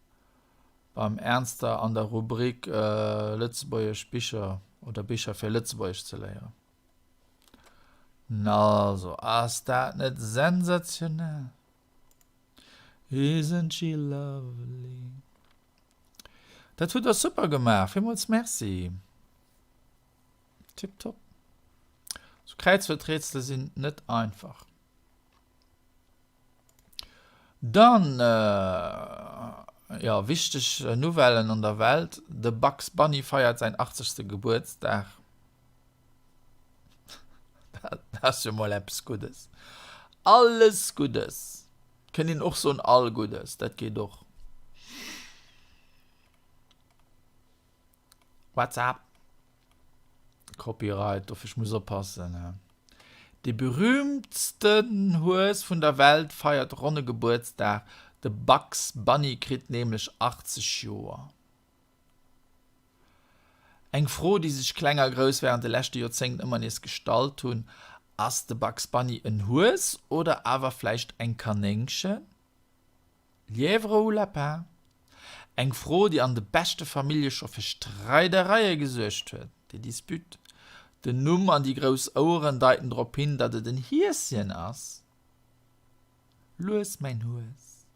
beim Ernster an der Rubrik Lëtzebuergesch Bicher oder Bicher fir Lëtzebuergesch ze léieren. Also, ass dat net sensationell? Isn't she lovely? Dat hutt der super gemaach, villmools Merci. Tiptop. Sou Kräizwuerträtsele sinn net einfach. Dann, jo, wichteg Nouvellen an der Welt, De Bugs Bunny feiert säin 80. Gebuertsdag. Dat ass jo mol eppes Guddes. Alles Guddes. Kënnt een och soen all Guddes, dat geet och. WhatsApp. Copyright, dofir ech muss oppassen. De berühmtsten Hues vun der Welt feiert ronne Gebuertsdag, de Bugs Bunny kritt nämlech 80 Joer. Eng Fro, déi sech Kleng a Grouss wärend de leschte Joerzéngten ëmmer nees gestallt hunn, Ass de Bugs Bunny en Hues oder awer vläicht eng Kanéngchen? Lièvre ou lapin? Eng Fro, déi an de beschte Famillje scho fir Streidereie gesuergt huet, des disputes. Den Numm an déi grouss Oueren deiten drop hin, datt et en Hieschen ass. Lues, mäin Hues.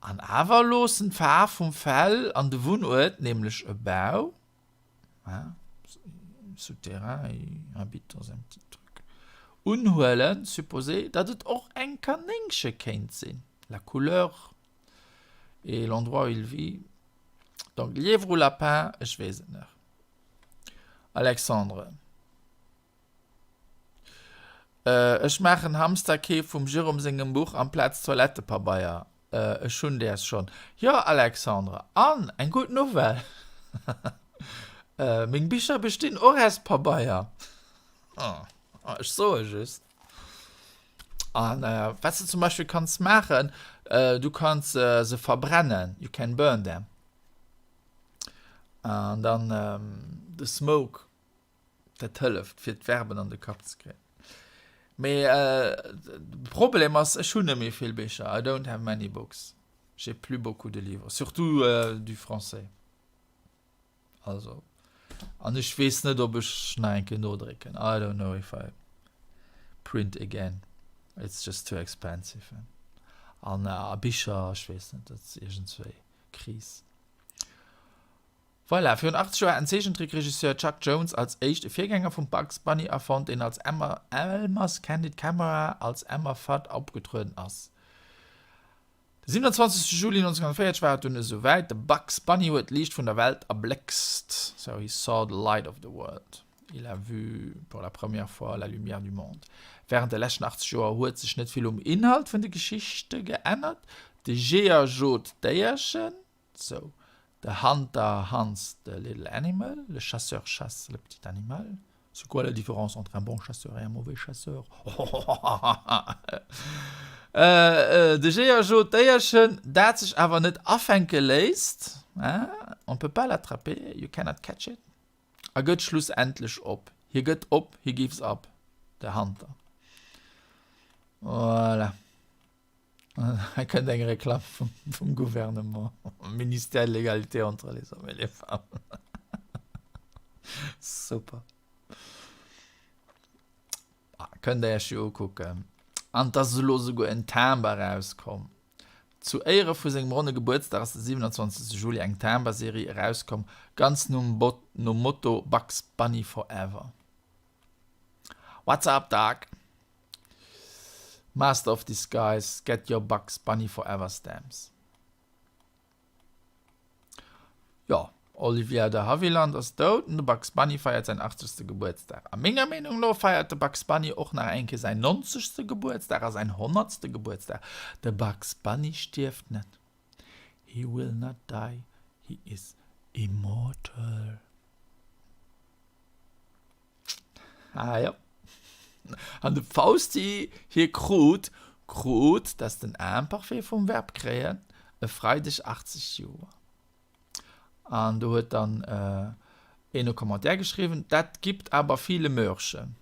An awer loossen d'Faarf vum Fell an de Wunnuert, nämlech e Bau, souterrain, il habite dans un petit truc, unhuelen, supposer, datt et och eng Kanéngche kéint sinn, la couleur et l'endroit où il vit, donc lièvre ou lapin, ech weess et nach. Alexandre. Ech maachen Hamsterkeef vum Jérôme sengem Buch amplaz Toilettepabeier. Ech hunn däers schonn. Jo Alexandre, an eng gutt Nouvelle, meng Bicher bestinn och aus Pabeier. Ech soe just. An wat s de zum Beispill kanns maachen, du kanns se verbrennen, you can burn them. An dann the smoke. Dat hëlleft fir d'Verben an de Kapp ze kréien. Mee de Problem ass, ech hunn net méi vill Bicher, I don't have many books, j'ai plus beaucoup de livres, surtout du français. Also, an ech weess net, ob ech nach eng Kéier nodrécken, I don't know if I. print again, it's just too expensive. An a Bicher, ech weess net, dat ass iergendswéi Kris. Voilà, virun 80 Joer hat den Zeechentrickregisseur Chuck Jones als éischt e Virgänger vum Bugs Bunny erfonnt, deen als Emmer, Elmer's Candid Camera als Elmer Fudd opgetrueden ass. De 27. Juli 1940 war et dunn esou wäit, de Bugs Bunny huet d'Liicht vun der Welt erbléckst, so he saw the light of the world, il a vu pour la première fois la lumière du monde. Wärend de leschten 80 Joer huet sech net vill um Inhalt vun de Geschichte geännert, de Jeeër jot d'Déierchen, sou the hunter hunts the little animal, le chasseur chasse le petit animal. C'est quoi la différence entre un bon chasseur et un mauvais chasseur? De Jeeër jot d'Déierchen, dat sech awer net afänke léisst, on peut pas l'attraper, you cannot catch it, a gëtt schlussendlech op. Hie gëtt op, he gives up, the hunter. Voilà. Hei kënnt eng Reklamm vum Gouvernement, Ministère de l'égalité entre les hommes et les femmes. Super. Ah, kënnt der iech jo ukucken. An et ass elo souguer en Timber erauskomm. Zu Éiere vu sengem ronne Gebuertsdag ass de 27. Juli eng Timber-Serie erauskomm, ganz nom Motto Bugs Bunny Forever. What's up, Doc? Master of Disguise, Get Your Bugs Bunny Forever Stamps. Jo, Olivia de Havilland ass dout an de Bugs Bunny feiert säin achtzegste Gebuertsdag. A menger Meenung no feiert de Bugs Bunny och nach eng Kéier säin nonzegste Gebuertsdag a säin honnertste Gebuertsdag. De Bugs Bunny stierft net. He will not die, he is immortal. Ah jo. An de Fausti, hie krut, krut, dat ass den Imparfait vum Verb kréien, e Freideg 80 Joer. An do huet dann een e Commentaire geschriwwen, Dat gibt aber viele Möhrchen.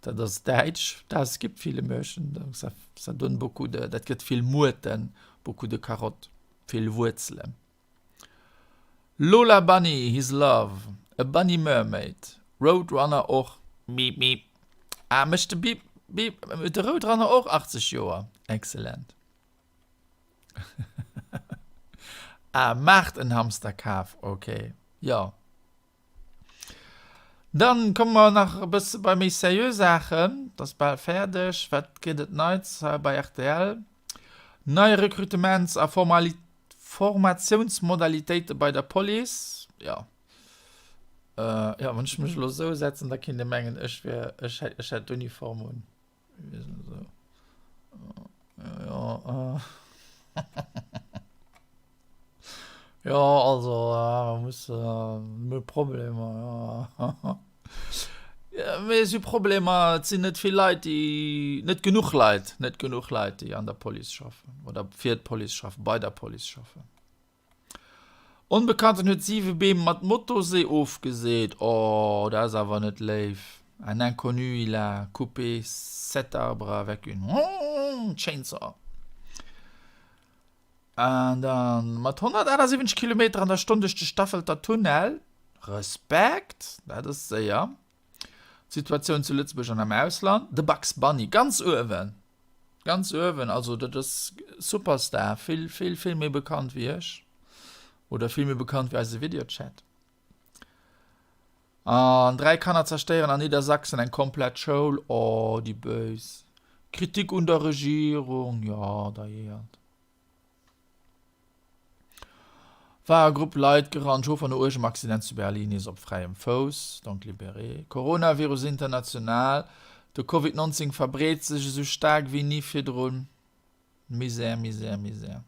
Dat ass däitsch, Das gibt viele Möhrchen, donc ça, ça donne beaucoup de, dat gëtt vill Muerten, beaucoup de carottes, vill Wuerzelen. Lola Bunny, His Love, A Bunny Mermaid, Road Runner och, Miep miep, ah mécht de Biep biep, huet de Road Runner och 80 Joer? Excellent. Ah maacht en Hamster kaf, ok, jo. Dann komme mer nach e bësse bei méi seriö Saachen. Et ass bal fäerdeg. Wat gëtt et Neits hei bei rtl? Nei Rekrutements a Formatiounsmodalitéite bei der Police. Jo, jo, wann ech mech elo esou setzen, da kinnt ee mengen, ech wier, ech hätt d'Uniform un. Jo, also man muss mir Problemer jo. Mee et si Problemer, et sinn net vill Leit, déi, net genuch Leit, net genuch Leit, déi an der Police schaffen oder fir d'Police schaffen, bei der Police schaffen. Onbekannten huet 7 Beem mat Motorsee ofgeseet. Oh, dat ass awer net léif. Un inconnu il a coupé sept arbres avec une chainsaw. An dann mat 178 Kilometer an der Stonn duerch de Staffelter Tunnel. Respekt, dat ass séier. D'Situatioun zu Lëtzebuerg an am Ausland. De Bugs Bunny ganz uewen. Ganz uewen, also dat ass Superstar, vill, vill, vill méi bekannt wéi ech. Oder vill méi bekannt wéi eise Videochat. An 3 Kanner zerstéieren an Niedersachsen eng komplett Schoul, oh déi Béis. Kritik un der Regierung, jo, da jeeërt. War e Grupp Leit gerannt, Chauffer no uergem Accident zu Berlin nees op fräiem Fouss, donc libéré. Coronavirus international, De Covid 19 verbreet sech esou staark wéi ni virdrun. Misär, Misär, Misär.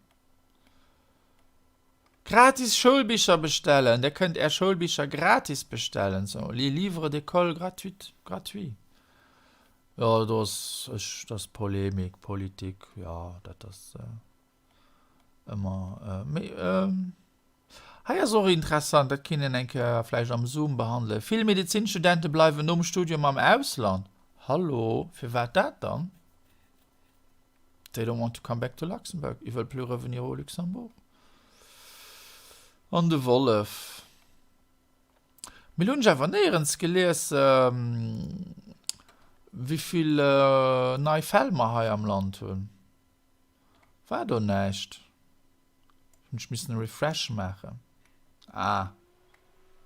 Gratis Schoulbicher bestellen, Dir kënnt Är Schoulbicher gratis bestellen, so les livres d'école gratuit, gratuit. Jo, do ass ech, dat ass Polemik, Politik, jo, dat ass ëmmer. Mee hei ass och interessant, dat kéint een eng Kéier vläicht am Zoom behandelen, Vill Medezinstudente bleiwen nom Studium am Ausland. Hallo, firwat dat dann? They don't want to come back to Luxembourg, ils veulent plus revenir au Luxembourg. An de Wollef. Mee lo hunn ech awer néierens gelies. Wéivill nei Fäll mer hei am Land hunn. War do näischt? Hunn ech missen e Refresh maachen? Ah,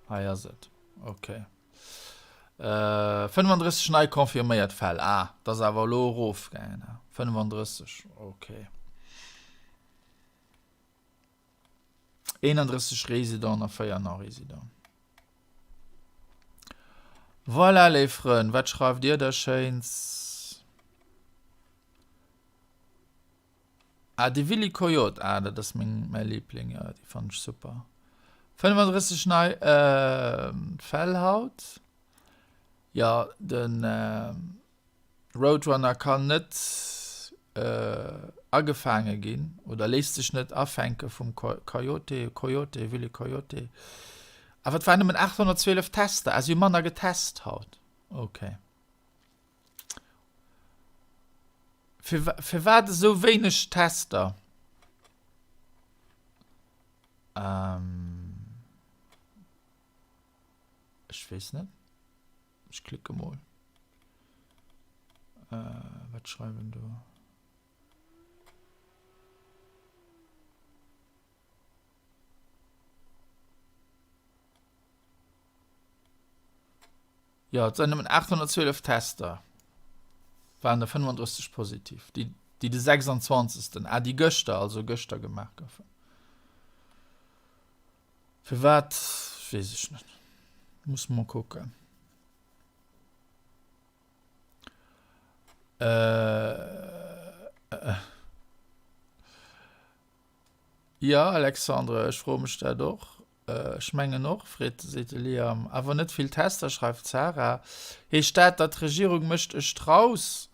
hei ass et. Ok. 35 nei confirméiert Fäll. Ah, dat ass awer elo erofgaangen. 35, ok. 31 Residenten a 4 Non-Residenten. Voilà, léif Frënn, wat schreift Dir da Schéins? Ah, de Willy Coyote, ah, dat ass meng, mäi Liebling, ja, déi fannen ech super. 35 nei äh, Fäll haut. Ja, den äh, Roadrunner kann net agefaange ginn oder léisst sech net afänke vum Coyote, Coyote, Willy Coyote. Awer et waren nëmmen 812 Tester, ah si hu manner getest haut, ok. Firwat esou wéineg Tester? Ech weess net. Ech klicke mol. Äh, wat schreiwen do? Jo, et sinn nëmmen 812 Tester, waren der 35 positiv, déi, déi de 26. Ah, déi gëschter, also gëschter gemaach goufen. Firwat, weess ech net. Muss mol kucken. Äh. Ja, Alexandre, ech froe mech dat och. Ech mengen och, freet, seet de Liam. Awer net vill Tester, schreift d'Sarah. Heescht dat, datt d'Regierung mécht e Strauss?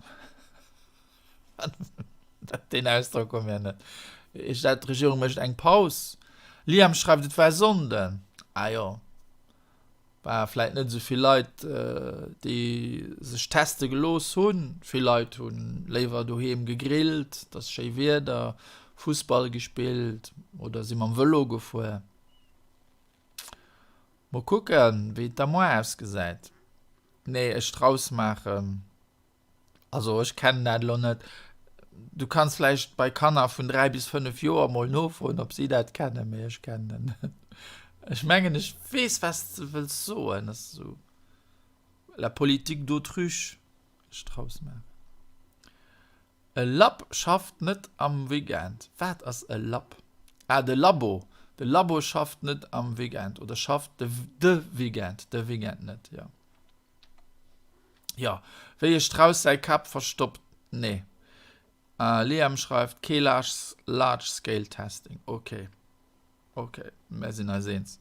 Deen Ausdrock hu mir net. Heescht dat, d'Regierung mécht eng Paus? Liam schreift, et war Sonnden. Ah jo, war vläit net esou vill Leit, déi sech teste gelooss hunn. Vill Leit hu léiwer doheem gegrillt, et ass schéi Wieder, Fussball gespillt oder si mam Vëlo gefuer. Mol kucken, wéi et da moar ausgesäit. Nee, e Strauss maachen. Also ech kennen dat elo net. Du kanns vläicht bei Kanner vun 3 bis 5 Joer mol nofroen, ob si dat kennen, mee ech kennen dat net. Ech mengen ech weess wat s de wëlls soen, ass esou la politique d'autruche, Strauss maachen. E Lab schafft net am Weekend. Wat ass e Lab? Ah, de Labo. De Labo schafft net am Weekend oder schafft de de Weekend, de Weekend net, jo. Jo, wéi e Strauss säi Kap verstoppt, nee. Liam schreift, kee large scale testing. Ok, ok, mär sinn eis eens.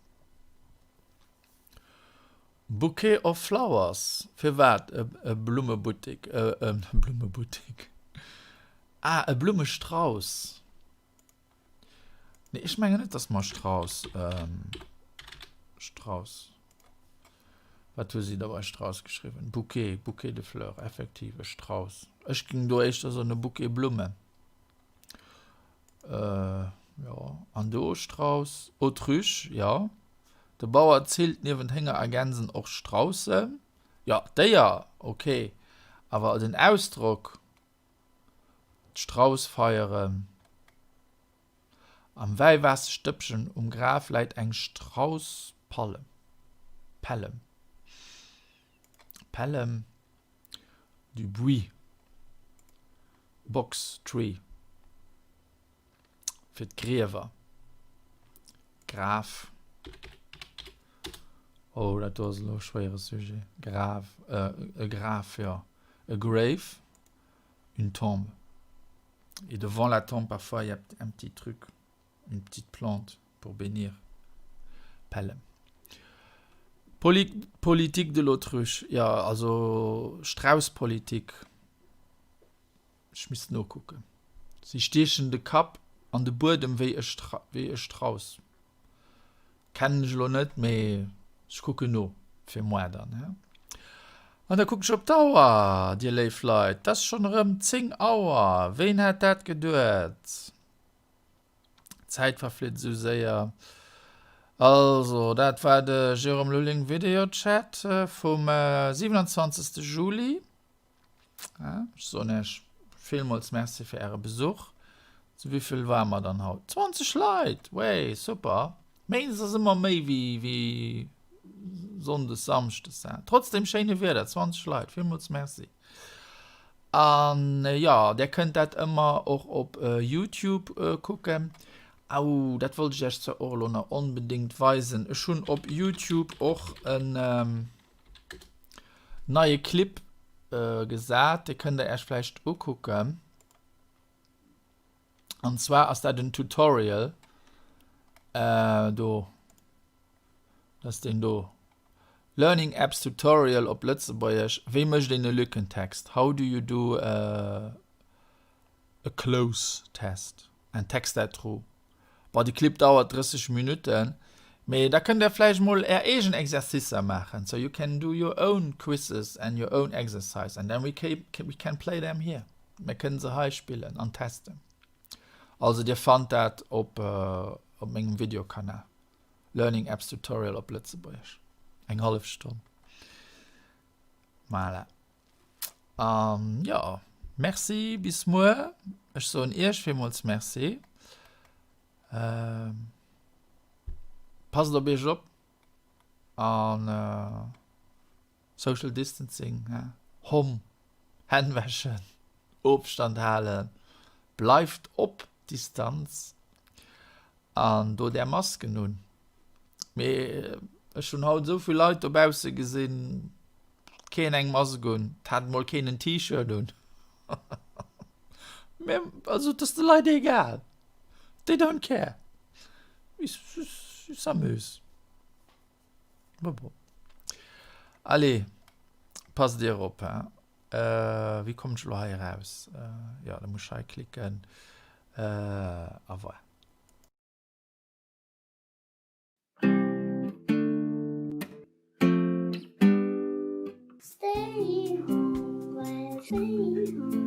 Bouquet of flowers, firwat e Blummebuttik, e Blummebuttik, ah, e Blummestrauss. Nee, ech mengen net, dass mer Strauss, ähm, Strauss. Wat hu si da bei Strauss geschriwwen? Bouquet, Bouquet de fleurs, effektiv e Strauss. Ech ging do éischter soen e Bouquet Blummen. Äh, jo, an do Strauss, Autruche, jo. De Bauer zillt niewent Hénger a Gänsen och Straussen. Jo, d'Déier, okay, awer den Ausdrock. D'Strauss feieren. Am Wäiwaasseschdëppchen um Graf läit eng Strausspallem. Pellem. Pellem. Du buis. Box tree. Fir d'Griewer. Graf. Oh, dat do ass elo e schwéiere Sujet. Graf, e Graf, jo. A grave, une tombe. Et devant la tombe, parfois, il y a un petit truc, une petite plante pour bénir. Pellem. Poli Politique de l'autruche, jo, also Strausspolitik. Ech misst nokucken. Si stiechen de Kapp an de Buedem wéi e Strauss. Kennen ech elo net, mee ech kucken no fir moar dann. He? An da kucken ech op d'Auer, dir léif Leit, 't ass schonn erëm 10 Auer. Ween hätt dat geduet? D'Zäit verflitt esou séier. Also, dat war de Jérôme Lulling Videochat vum 27. Juli. Ech soen Iech villmools Merci fir Äre Besuch. Zu wéivill ware mer dann haut? 20 Leit! Wey, super! Méindes ass ëmmer méi wéi, wéi Sonndes, Samschdes. Trotzdem schéine Wieder, 20 Leit, villmools Merci. An jo, där kënnt dat ëmmer och op Youtube kucken. Au, dat wollt ech iech zwar och elo nach onbedéngt weisen. Ech hunn op Youtube och en neie Clip gesat, dee kënnt der iech vläicht ukucken. An zwar ass dat en Tutorial do, dat ass deen do, Learning Apps Tutorial op Lëtzebuergesch, wéi mécht een e Lückentext, How do you do a cloze test, un texte à trous. Bon, de Clip dauert 30 Minutten, mee da kënnt der vläicht mol är eegen Exercicer maachen, so you can do your own quizzes and your own exercise and then we can play them here. Mir kënnen se hei spillen an testen. Also dir fannt dat op op mengem Videokanal Learning Apps Tutorial op Lëtzebuergesch. Eng hallef Stonn. Voilà. An jo, merci, bis muer. Ech soen iech villmools Merci. Ähm, passt op iech op an äh, Social Distancing, hä? Hom, Hänn wäschen, Ofstand halen, bleift op Distanz an dot är Masken un. Mee ech hunn haut esou vill Leit dobausse gesinn, keen eng Mask un, et hat mol keen en T-Shirt un. Mee also et ass de Leit egal, they don't care, ils s'amusent. Bon, bon. Allez, passt dir op, hein. Äh, wéi kommen ech elo hei eraus? Äh, jo, da muss ech hei klicken. Äh, a voilà. Stay home, well, stay home.